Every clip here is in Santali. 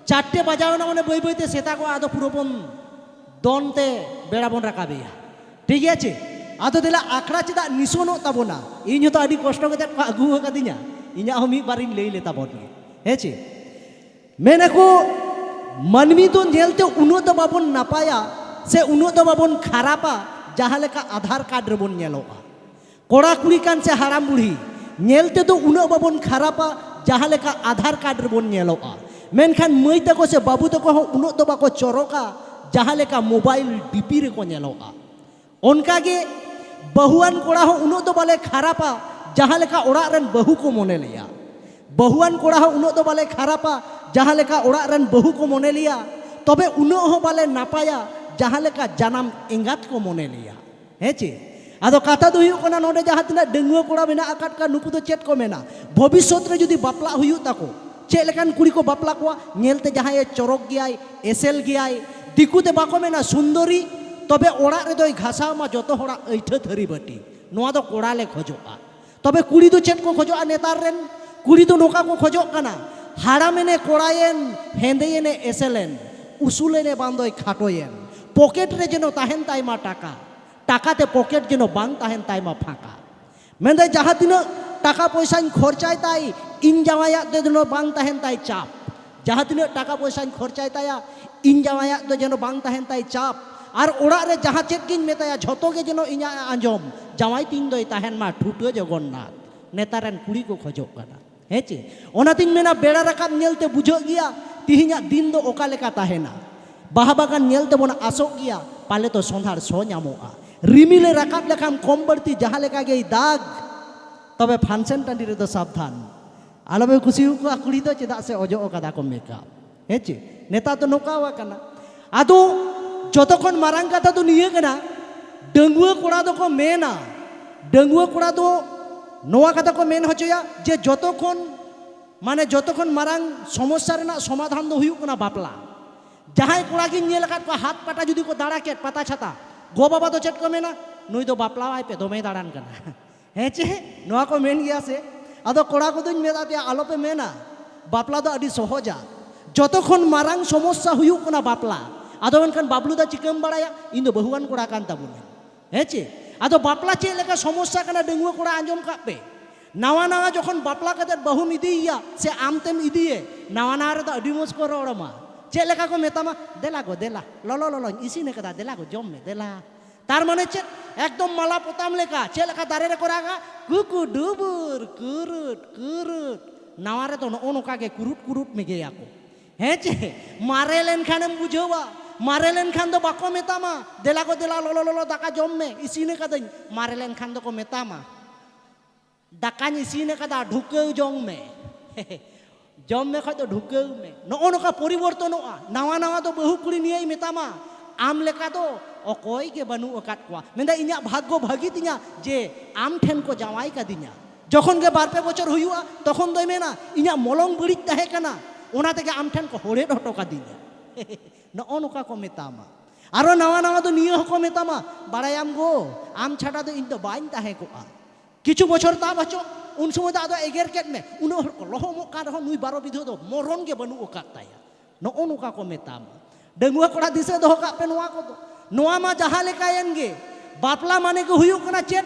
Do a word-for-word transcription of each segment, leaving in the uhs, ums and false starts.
ᱪᱟᱨᱴᱮ ᱵᱟᱡᱟᱣ ᱮᱱᱟ, ᱢᱟᱱᱮ ᱵᱟᱹᱭ ᱵᱟᱹᱭᱛᱮ ᱥᱮᱛᱟᱜᱚᱜᱼᱟ, ᱟᱫᱚ ᱯᱩᱨᱟᱹ ᱵᱚᱱ ᱫᱚᱱ ᱛᱮ ᱵᱮᱲᱟ ᱵᱚᱱ ᱨᱟᱠᱟᱵᱮᱭᱟ᱾ ᱴᱷᱤᱠ ᱟᱪᱷᱮ? ᱟᱫᱚ ᱫᱮᱞᱟ ᱟᱠᱷᱲᱟ ᱪᱮᱫᱟᱜ ᱱᱤᱥᱩᱱᱚᱜ ᱛᱟᱵᱚᱱᱟ? ᱤᱧ ᱦᱚᱸᱛᱚ ᱟᱹᱰᱤ ᱠᱚᱥᱴᱚ ᱠᱟᱛᱮ ᱠᱚ ᱟᱹᱜᱩ ᱟᱠᱟᱫᱤᱧᱟ, ᱤᱧᱟᱹᱜ ᱦᱚᱸ ᱢᱤᱫ ᱵᱟᱨᱤᱧ ᱞᱟᱹᱭ ᱞᱮ ᱛᱟᱵᱚᱱ ᱜᱮ᱾ ᱦᱮᱸ ᱪᱮ? ᱢᱮᱱᱟᱠᱚ, ᱢᱟᱹᱱᱢᱤ ᱫᱚ ᱧᱮᱞᱛᱮ ᱩᱱᱟᱹᱜ ᱫᱚ ᱵᱟᱵᱚᱱ ᱱᱟᱯᱟᱭᱟ ᱥᱮ ᱩᱱᱟᱹᱜ ᱫᱚ ᱵᱟᱵᱚᱱ ᱠᱷᱟᱨᱟᱯᱟ, ᱡᱟᱦᱟᱸ ᱞᱮᱠᱟ ᱟᱫᱷᱟᱨ ᱠᱟᱨᱰ ᱨᱮᱵᱚᱱ ᱧᱮᱞᱚᱜᱼᱟ᱾ ᱠᱚᱲᱟ ᱠᱩᱲᱤ ᱠᱟᱱ ᱥᱮ ᱦᱟᱲᱟᱢ ᱵᱩᱲᱦᱤ, ᱧᱮᱞ ᱛᱮᱫᱚ ᱩᱱᱟᱹᱜ ᱵᱟᱵᱚᱱ ᱠᱷᱟᱨᱟᱯᱟ, ᱡᱟᱦᱟᱸ ᱞᱮᱠᱟ ᱟᱫᱷᱟᱨ ᱠᱟᱨᱰ ᱨᱮᱵᱚᱱ ᱧᱮᱞᱚᱜᱼᱟ᱾ ᱢᱮᱱᱠᱷᱟᱱ ᱢᱟᱹᱭ ᱛᱟᱠᱚ ᱥᱮ ᱵᱟᱹᱵᱩ ᱛᱟᱠᱚ ᱦᱚᱸ ᱩᱱᱟᱹᱜ ᱫᱚ ᱵᱟᱠᱚ ᱪᱚᱨᱚᱠᱟ, ᱡᱟᱦᱟᱸ ᱞᱮᱠᱟ ᱢᱳᱵᱟᱭᱤᱞ ᱰᱤᱯᱤ ᱨᱮᱠᱚ ᱧᱮᱞᱚᱜᱼᱟ᱾ ᱚᱱᱠᱟᱜᱮ ᱵᱟᱹᱦᱩᱣᱟᱱ ᱠᱚᱲᱟ ᱦᱚᱸ ᱩᱱᱟᱹᱜ ᱫᱚ ᱵᱟᱞᱮ ᱠᱷᱟᱨᱟᱯᱟ, ᱡᱟᱦᱟᱸ ᱞᱮᱠᱟ ᱚᱲᱟᱜ ᱨᱮᱱ ᱵᱟᱹᱦᱩ ᱠᱚ ᱢᱚᱱᱮ ᱞᱮᱭᱟ᱾ ᱵᱟᱹᱦᱩᱣᱟᱱ ᱠᱚᱲᱟ ᱦᱚᱸ ᱩᱱᱟᱹᱜ ᱫᱚ ᱵᱟᱞᱮ ᱠᱷᱟᱨᱟᱯᱟ, ᱡᱟᱦᱟᱸ ᱞᱮᱠᱟ ᱚᱲᱟᱜ ᱨᱮᱱ ᱵᱟᱹᱦᱩ ᱠᱚ ᱢᱚᱱᱮ ᱞᱮᱭᱟ᱾ ᱛᱚᱵᱮ ᱩᱱᱟᱹᱜ ᱦᱚᱸ ᱵᱟᱞᱮ ᱱᱟᱯᱟᱭᱟ, ᱡᱟᱦᱟᱸ ᱞᱮᱠᱟ ᱡᱟᱱᱟᱢ ᱮᱸᱜᱟᱛ ᱠᱚ ᱢᱚᱱᱮ ᱞᱮᱭᱟ᱾ ᱦᱮᱸ ᱪᱮ? ᱟᱫᱚ ᱠᱟᱛᱷᱟ ᱫᱚ ᱦᱩᱭᱩᱜ ᱠᱟᱱᱟ, ᱱᱚᱰᱮ ᱡᱟᱦᱟᱸ ᱛᱤᱱᱟᱹᱜ ᱰᱟᱺᱜᱩᱣᱟᱹ ᱠᱚᱲᱟ ᱢᱮᱱᱟᱜ ᱟᱠᱟᱫ ᱠᱚᱣᱟ, ᱱᱩᱠᱩ ᱫᱚ ᱪᱮᱫ ᱠᱚ ᱢᱮᱱᱟ? ᱵᱷᱚᱵᱤᱥᱥᱚᱛ ᱨᱮ ᱡᱩᱫᱤ ᱵᱟᱯᱞᱟᱜ ᱦᱩᱭᱩᱜ ᱛᱟᱠᱚ, ᱪᱮᱫ ᱞᱮᱠᱟᱱ ᱠᱩᱲᱤ ᱠᱚ ᱵᱟᱯᱞᱟ ᱠᱚᱣᱟ? ᱧᱮᱞᱛᱮ ᱡᱟᱦᱟᱸᱭᱮ ᱪᱚᱨᱚᱠ ᱜᱮᱭᱟᱭ, ᱮᱥᱮᱞ ᱜᱮᱭᱟᱭ, ᱫᱤᱠᱩ ᱛᱮ ᱵᱟᱠᱚ ᱢᱮᱱᱟ ᱥᱩᱱᱫᱚᱨᱤ, ᱛᱚᱵᱮ ᱚᱲᱟᱜ ᱨᱮᱫᱚᱭ ᱜᱷᱟᱥᱟᱣ ᱢᱟ ᱡᱚᱛᱚ ᱦᱚᱲᱟᱜ ᱟᱹᱭᱴᱷᱟᱹ ᱛᱷᱟᱹᱨᱤ ᱵᱟᱹᱴᱤ᱾ ᱱᱚᱣᱟ ᱫᱚ ᱠᱚᱲᱟ ᱞᱮ ᱠᱷᱚᱡᱚᱜᱼᱟ᱾ ᱛᱚᱵᱮ ᱠᱩᱲᱤ ᱫᱚ ᱪᱮᱫ ᱠᱚ ᱠᱷᱚᱡᱚᱜᱼᱟ ᱱᱮᱛᱟᱨ ᱨᱮᱱ? ᱠᱩᱲᱤ ᱫᱚ ᱱᱚᱝᱠᱟ ᱠᱚ ᱠᱷᱚᱡᱚᱜ ᱠᱟᱱᱟ, ᱦᱟᱲᱟᱢᱮᱱᱮ ᱠᱚᱲᱟᱭᱮᱱ, ᱦᱮᱸᱫᱮᱭᱮᱱᱮ ᱮᱥᱮᱞᱮᱱ, ᱩᱥᱩᱞᱮᱱᱮ ᱵᱟᱝ ᱫᱚᱭ ᱠᱷᱟᱴᱚᱭᱮᱱ, ᱯᱚᱠᱮᱴ ᱨᱮ ᱡᱮᱱᱚ ᱛᱟᱦᱮᱱ ᱛᱟᱭ ᱢᱟ ᱴᱟᱠᱟ, ᱴᱟᱠᱟᱛᱮ ᱯᱚᱠᱮᱴ ᱡᱮᱱᱚ ᱵᱟᱝ ᱛᱟᱦᱮᱱ ᱛᱟᱭ ᱢᱟ ᱯᱷᱟᱸᱠᱟ᱾ ᱢᱮᱱᱫᱟᱭ, ᱡᱟᱦᱟᱸ ᱛᱤᱱᱟᱹᱜ ᱴᱟᱠᱟ ᱯᱚᱭᱥᱟᱧ ᱠᱷᱚᱨᱪᱟᱭ ᱛᱟᱭ, ᱤᱧ ᱡᱟᱶᱟᱭᱟᱜ ᱫᱚ ᱡᱮᱱᱚ ᱵᱟᱝ ᱛᱟᱦᱮᱱ ᱛᱟᱭ ᱪᱟᱯ᱾ ᱡᱟᱦᱟᱸ ᱛᱤᱱᱟᱹᱜ ᱴᱟᱠᱟ ᱯᱚᱭᱥᱟᱧ ᱠᱷᱚᱨᱪᱟᱭ ᱛᱟᱭᱟ, ᱤᱧ ᱡᱟᱶᱟᱭᱟᱜ ᱫᱚ ᱡᱮᱱᱚ ᱵᱟᱝ ᱛᱟᱦᱮᱱ ᱛᱟᱭ ᱪᱟᱯ᱾ ᱟᱨ ᱚᱲᱟᱜ ᱨᱮ ᱡᱟᱦᱟᱸ ᱪᱮᱫ ᱜᱤᱧ ᱢᱮᱛᱟᱭᱟ, ᱡᱷᱚᱛᱚ ᱜᱮ ᱡᱮᱱᱚ ᱤᱧᱟᱜ ᱮ ᱟᱸᱡᱚᱢ᱾ ᱡᱟᱶᱟᱭ ᱛᱤᱧ ᱫᱚᱭ ᱛᱟᱦᱮᱱ ᱢᱟ ᱴᱷᱩᱴᱟᱹ ᱡᱚᱜᱚᱱᱱᱟᱛᱷ᱾ ᱱᱮᱛᱟᱨ ᱨᱮᱱ ᱠᱩᱲᱤ ᱠᱚ ᱠᱷᱚᱡᱚᱜ ᱠᱟᱱᱟ᱾ ᱦᱮᱸ ᱪᱮ? ᱚᱱᱟᱛᱤᱧ ᱢᱮᱱᱟ, ᱵᱮᱲᱟ ᱨᱟᱠᱟᱵ ᱧᱮᱞᱛᱮ ᱵᱩᱡᱷᱟᱹᱜ ᱜᱮᱭᱟ ᱛᱤᱦᱤᱧᱟᱜ ᱫᱤᱱ ᱫᱚ ᱚᱠᱟ ᱞᱮᱠᱟ ᱛᱟᱦᱮᱱᱟ᱾ ᱵᱟᱦᱟ ᱵᱟᱜᱟᱱ ᱧᱮᱞ ᱛᱮᱵᱚᱱ ᱟᱥᱚᱜ ᱜᱮᱭᱟ, ᱯᱟᱞᱮ ᱛᱚ ᱥᱚᱸᱫᱷᱟᱲ ᱥᱚ ᱧᱟᱢᱚᱜᱼᱟ᱾ ᱨᱤᱢᱤᱞᱮ ᱨᱟᱠᱟᱵ ᱞᱮᱠᱷᱟᱱ ᱠᱚᱢ ᱵᱟᱹᱲᱛᱤ ᱡᱟᱦᱟᱸ ᱞᱮᱠᱟ ᱜᱮᱭ ᱫᱟᱜᱽ, ᱛᱚᱵᱮ function ᱴᱟᱺᱰᱤ ᱨᱮᱫᱚ ᱥᱟᱵᱫᱷᱟᱱ᱾ ᱟᱞᱚᱯᱮ ᱠᱩᱥᱤ ᱟᱠᱚᱣᱟ ᱠᱩᱲᱤ ᱫᱚ, ᱪᱮᱫᱟᱜ ᱥᱮ ᱚᱡᱚᱜ ᱟᱠᱟᱫᱟ ᱠᱚ ᱢᱮᱠᱟᱯ᱾ ᱦᱮᱸ ᱪᱮ? ᱱᱮᱛᱟᱨ ᱫᱚ ᱱᱚᱝᱠᱟ ᱟᱠᱟᱱᱟ᱾ ᱟᱫᱚ ᱡᱚᱛᱚ ᱠᱷᱚᱱ ᱢᱟᱨᱟᱝ ᱠᱟᱛᱷᱟ ᱫᱚ ᱱᱤᱭᱟᱹ ᱠᱟᱱᱟ, ᱰᱟᱺᱜᱩᱣᱟᱹ ᱠᱚᱲᱟ ᱫᱚᱠᱚ ᱢᱮᱱᱟ, ᱰᱟᱺᱜᱩᱣᱟᱹ ᱠᱚᱲᱟ ᱫᱚ ᱱᱚᱣᱟ ᱠᱟᱛᱷᱟ ᱠᱚ ᱢᱮᱱ ᱦᱚᱪᱚᱭᱟ ᱡᱮ ᱡᱚᱛᱚ ᱠᱷᱚᱱ, ᱢᱟᱱᱮ ᱡᱚᱛᱚ ᱠᱷᱚᱱ ᱢᱟᱨᱟᱝ ᱥᱚᱢᱚᱥᱥᱟ ᱨᱮᱱᱟᱜ ᱥᱚᱢᱟᱫᱷᱟᱱ ᱫᱚ ᱦᱩᱭᱩᱜ ᱠᱟᱱᱟ ᱵᱟᱯᱞᱟ᱾ ᱡᱟᱦᱟᱸᱭ ᱠᱚᱲᱟ ᱜᱤᱧ ᱧᱮᱞ ᱟᱠᱟᱫ ᱠᱚᱣᱟ, ᱦᱟᱛ ᱯᱟᱴᱟ ᱡᱩᱫᱤ ᱠᱚ ᱫᱟᱬᱟ ᱠᱮᱫ, ᱯᱟᱛᱟ ᱪᱷᱟᱛᱟ, ᱜᱚ ᱵᱟᱵᱟ ᱫᱚ ᱪᱮᱫ ᱠᱚ ᱢᱮᱱᱟ? "ᱱᱩᱭ ᱫᱚ ᱵᱟᱯᱞᱟᱣᱟᱭ ᱯᱮ, ᱫᱚᱢᱮᱭ ᱫᱟᱬᱟᱱ ᱠᱟᱱᱟ᱾" ᱦᱮᱸ ᱪᱮ? ᱱᱚᱣᱟ ᱠᱚ ᱢᱮᱱ ᱜᱮᱭᱟ ᱥᱮ? ᱟᱫᱚ ᱠᱚᱲᱟ ᱠᱚᱫᱚᱧ ᱢᱮᱛᱟ ᱯᱮᱭᱟ, ᱟᱞᱚᱯᱮ ᱢᱮᱱᱟ, ᱵᱟᱯᱞᱟ ᱫᱚ ᱟᱹᱰᱤ ᱥᱚᱦᱚᱡᱟ᱾ ᱡᱚᱛᱚ ᱠᱷᱚᱱ ᱢᱟᱨᱟᱝ ᱥᱚᱢᱚᱥᱥᱟ ᱦᱩᱭᱩᱜ ᱠᱟᱱᱟ ᱵᱟᱯᱞᱟ᱾ ᱟᱫᱚ ᱢᱮᱱᱠᱷᱟᱱ ᱵᱟᱵᱞᱩ ᱫᱟ ᱪᱤᱠᱟᱹᱢ ᱵᱟᱲᱟᱭᱟ? ᱤᱧ ᱫᱚ ᱵᱟᱹᱦᱩᱣᱟᱱ ᱠᱚᱲᱟ ᱠᱟᱱ ᱛᱟᱵᱚᱱᱟᱹᱧ᱾ ᱦᱮᱸ ᱪᱮ? ᱟᱫᱚ ᱵᱟᱯᱞᱟ ᱪᱮᱫ ᱞᱮᱠᱟ ᱥᱚᱢᱚᱥᱥᱟ ᱠᱟᱱᱟ, ᱰᱟᱺᱜᱩᱣᱟᱹ ᱠᱚᱲᱟ ᱟᱸᱡᱚᱢ ᱠᱟᱜ ᱯᱮ᱾ ᱱᱟᱣᱟ ᱱᱟᱣᱟ ᱡᱚᱠᱷᱚᱱ ᱵᱟᱯᱞᱟ ᱠᱟᱛᱮ ᱵᱟᱹᱦᱩᱢ ᱤᱫᱤᱭᱮᱭᱟ ᱥᱮ ᱟᱢ ᱛᱮᱢ ᱤᱫᱤᱭᱮ, ᱱᱟᱣᱟ ᱱᱟᱣᱟ ᱨᱮᱫᱚ ᱟᱹᱰᱤ ᱢᱚᱡᱽ ᱠᱚ ᱨᱚᱲ ᱟᱢᱟ᱾ ᱪᱮᱫ ᱞᱮᱠᱟ ᱠᱚ ᱢᱮᱛᱟᱢᱟ? "ᱫᱮᱞᱟ ᱜᱚ ᱫᱮᱞᱟ, ᱞᱚᱞᱚ ᱞᱚᱞᱚᱧ ᱤᱥᱤᱱ ᱟᱠᱟᱫᱟ, ᱫᱮᱞᱟ ᱜᱚ ᱡᱚᱢ ᱢᱮ ᱫᱮᱞᱟ᱾" ᱛᱟᱨ ᱢᱟᱱᱮ ᱪᱮᱫ? ᱮᱠᱫᱚᱢ ᱢᱟᱞᱟ ᱯᱚᱛᱟᱢ ᱞᱮᱠᱟ᱾ ᱪᱮᱫ ᱞᱮᱠᱟ ᱫᱟᱨᱮ ᱨᱮᱠᱚ ᱨᱟᱜᱟ? "ᱠᱩᱠᱩ ᱰᱩᱵᱩᱨ ᱠᱩᱨᱩᱴ ᱠᱩᱨᱩᱴ᱾" ᱱᱟᱣᱟ ᱨᱮᱫᱚ ᱱᱚᱜᱼᱚ ᱱᱚᱝᱠᱟ ᱜᱮ ᱠᱩᱨᱩᱴ ᱠᱩᱨᱩᱴ ᱢᱮᱜᱮᱭᱟᱠᱚ᱾ ᱦᱮᱸ ᱪᱮ? ᱢᱟᱨᱮ ᱞᱮᱱᱠᱷᱟᱱᱮᱢ ᱵᱩᱡᱷᱟᱹᱣᱟ᱾ ᱢᱟᱨᱮ ᱞᱮᱱᱠᱷᱟᱱ ᱫᱚ ᱵᱟᱠᱚ ᱢᱮᱛᱟᱢᱟ, "ᱫᱮᱞᱟ ᱜᱚ ᱫᱮᱞᱟ, ᱞᱚᱞᱚ ᱞᱚᱞᱚ ᱫᱟᱠᱟ ᱡᱚᱢ ᱢᱮ, ᱤᱥᱤᱱ ᱟᱠᱟᱫᱟᱹᱧ᱾" ᱢᱟᱨᱮ ᱞᱮᱱᱠᱷᱟᱱ ᱫᱚᱠᱚ ᱢᱮᱛᱟᱢᱟ, "ᱫᱟᱠᱟᱧ ᱤᱥᱤᱱ ᱟᱠᱟᱫᱟ, ᱰᱷᱩᱠᱟᱹᱣ ᱡᱚᱝ ᱢᱮ᱾" ᱡᱚᱢ ᱢᱮ ᱠᱷᱚᱡ ᱫᱚ ᱰᱷᱩᱠᱟᱹᱣ ᱢᱮ᱾ ᱱᱚᱜᱼᱚ ᱱᱚᱝᱠᱟ ᱯᱚᱨᱤᱵᱚᱨᱛᱚᱱᱚᱜᱼᱟ᱾ ᱱᱟᱣᱟ ᱱᱟᱣᱟ ᱫᱚ ᱵᱟᱹᱦᱩ ᱠᱩᱲᱤ ᱱᱤᱭᱟᱹᱭ ᱢᱮᱛᱟᱢᱟ, "ᱟᱢ ᱞᱮᱠᱟ ᱫᱚ ᱚᱠᱚᱭ ᱜᱮ ᱵᱟᱹᱱᱩᱜ ᱟᱠᱟᱫ ᱠᱚᱣᱟ᱾" ᱢᱮᱱᱫᱟ, "ᱤᱧᱟᱹᱜ ᱵᱷᱟᱜᱽᱜᱚ ᱵᱷᱟᱹᱜᱤ ᱛᱤᱧᱟ ᱡᱮ ᱟᱢ ᱴᱷᱮᱱ ᱠᱚ ᱡᱟᱶᱟᱭ ᱠᱟᱫᱤᱧᱟ᱾" ᱡᱚᱠᱷᱚᱱ ᱜᱮ ᱵᱟᱨ ᱯᱮ ᱵᱚᱪᱷᱚᱨ ᱦᱩᱭᱩᱜᱼᱟ, ᱛᱚᱠᱷᱚᱱ ᱫᱚᱭ ᱢᱮᱱᱟ, "ᱤᱧᱟᱹᱜ ᱢᱚᱞᱚᱝ ᱵᱟᱹᱲᱤᱡ ᱛᱟᱦᱮᱸ ᱠᱟᱱᱟ, ᱚᱱᱟ ᱛᱮᱜᱮ ᱟᱢ ᱴᱷᱮᱱ ᱠᱚ ᱦᱚᱲᱮᱫ ᱦᱚᱴᱚ ᱠᱟᱫᱤᱧᱟ᱾" ᱱᱚᱜᱼᱚ ᱱᱚᱝᱠᱟ ᱠᱚ ᱢᱮᱛᱟᱢᱟ᱾ ᱟᱨᱚ ᱱᱟᱣᱟ ᱱᱟᱣᱟ ᱫᱚ ᱱᱤᱭᱟᱹ ᱦᱚᱸᱠᱚ ᱢᱮᱛᱟᱢᱟ, "ᱵᱟᱲᱟᱭᱟᱢ ᱜᱚ, ᱟᱢ ᱪᱷᱟᱰᱟ ᱫᱚ ᱤᱧ ᱫᱚ ᱵᱟᱹᱧ ᱛᱟᱦᱮᱸ ᱠᱚᱜᱼᱟ᱾" ᱠᱤᱪᱷᱩ ᱵᱚᱪᱷᱚᱨ ᱛᱟᱵ ᱦᱚᱪᱚ, ᱩᱱ ᱥᱚᱢᱚᱭ ᱫᱚ ᱟᱫᱚ ᱮᱜᱮᱨ ᱠᱮᱫ ᱢᱮ, "ᱩᱱᱟᱹᱜ ᱦᱚᱲ ᱠᱚ ᱞᱚᱦᱚᱢᱚᱜ ᱠᱟᱱ ᱨᱮᱦᱚᱸ ᱱᱩᱭ ᱵᱟᱨᱚ ᱵᱤᱫᱷᱟᱹ ᱫᱚ ᱢᱚᱨᱚᱱ ᱜᱮ ᱵᱟᱹᱱᱩᱜ ᱟᱠᱟᱫ ᱛᱟᱭᱟ᱾" ᱱᱚᱜᱼᱚ ᱱᱚᱝᱠᱟ ᱠᱚ ᱢᱮᱛᱟᱢᱟ᱾ ᱰᱟᱺᱜᱩᱣᱟᱹ ᱠᱚᱲᱟ, ᱫᱤᱥᱟᱹ ᱫᱚᱦᱚ ᱠᱟᱜ ᱯᱮ ᱱᱚᱣᱟ ᱠᱚᱫᱚ᱾ ᱱᱚᱣᱟ ᱢᱟ ᱡᱟᱦᱟᱸ ᱞᱮᱠᱟᱭᱮᱱ ᱜᱮ, ᱵᱟᱯᱞᱟ ᱢᱟᱱᱮ ᱜᱮ ᱦᱩᱭᱩᱜ ᱠᱟᱱᱟ ᱪᱮᱫ?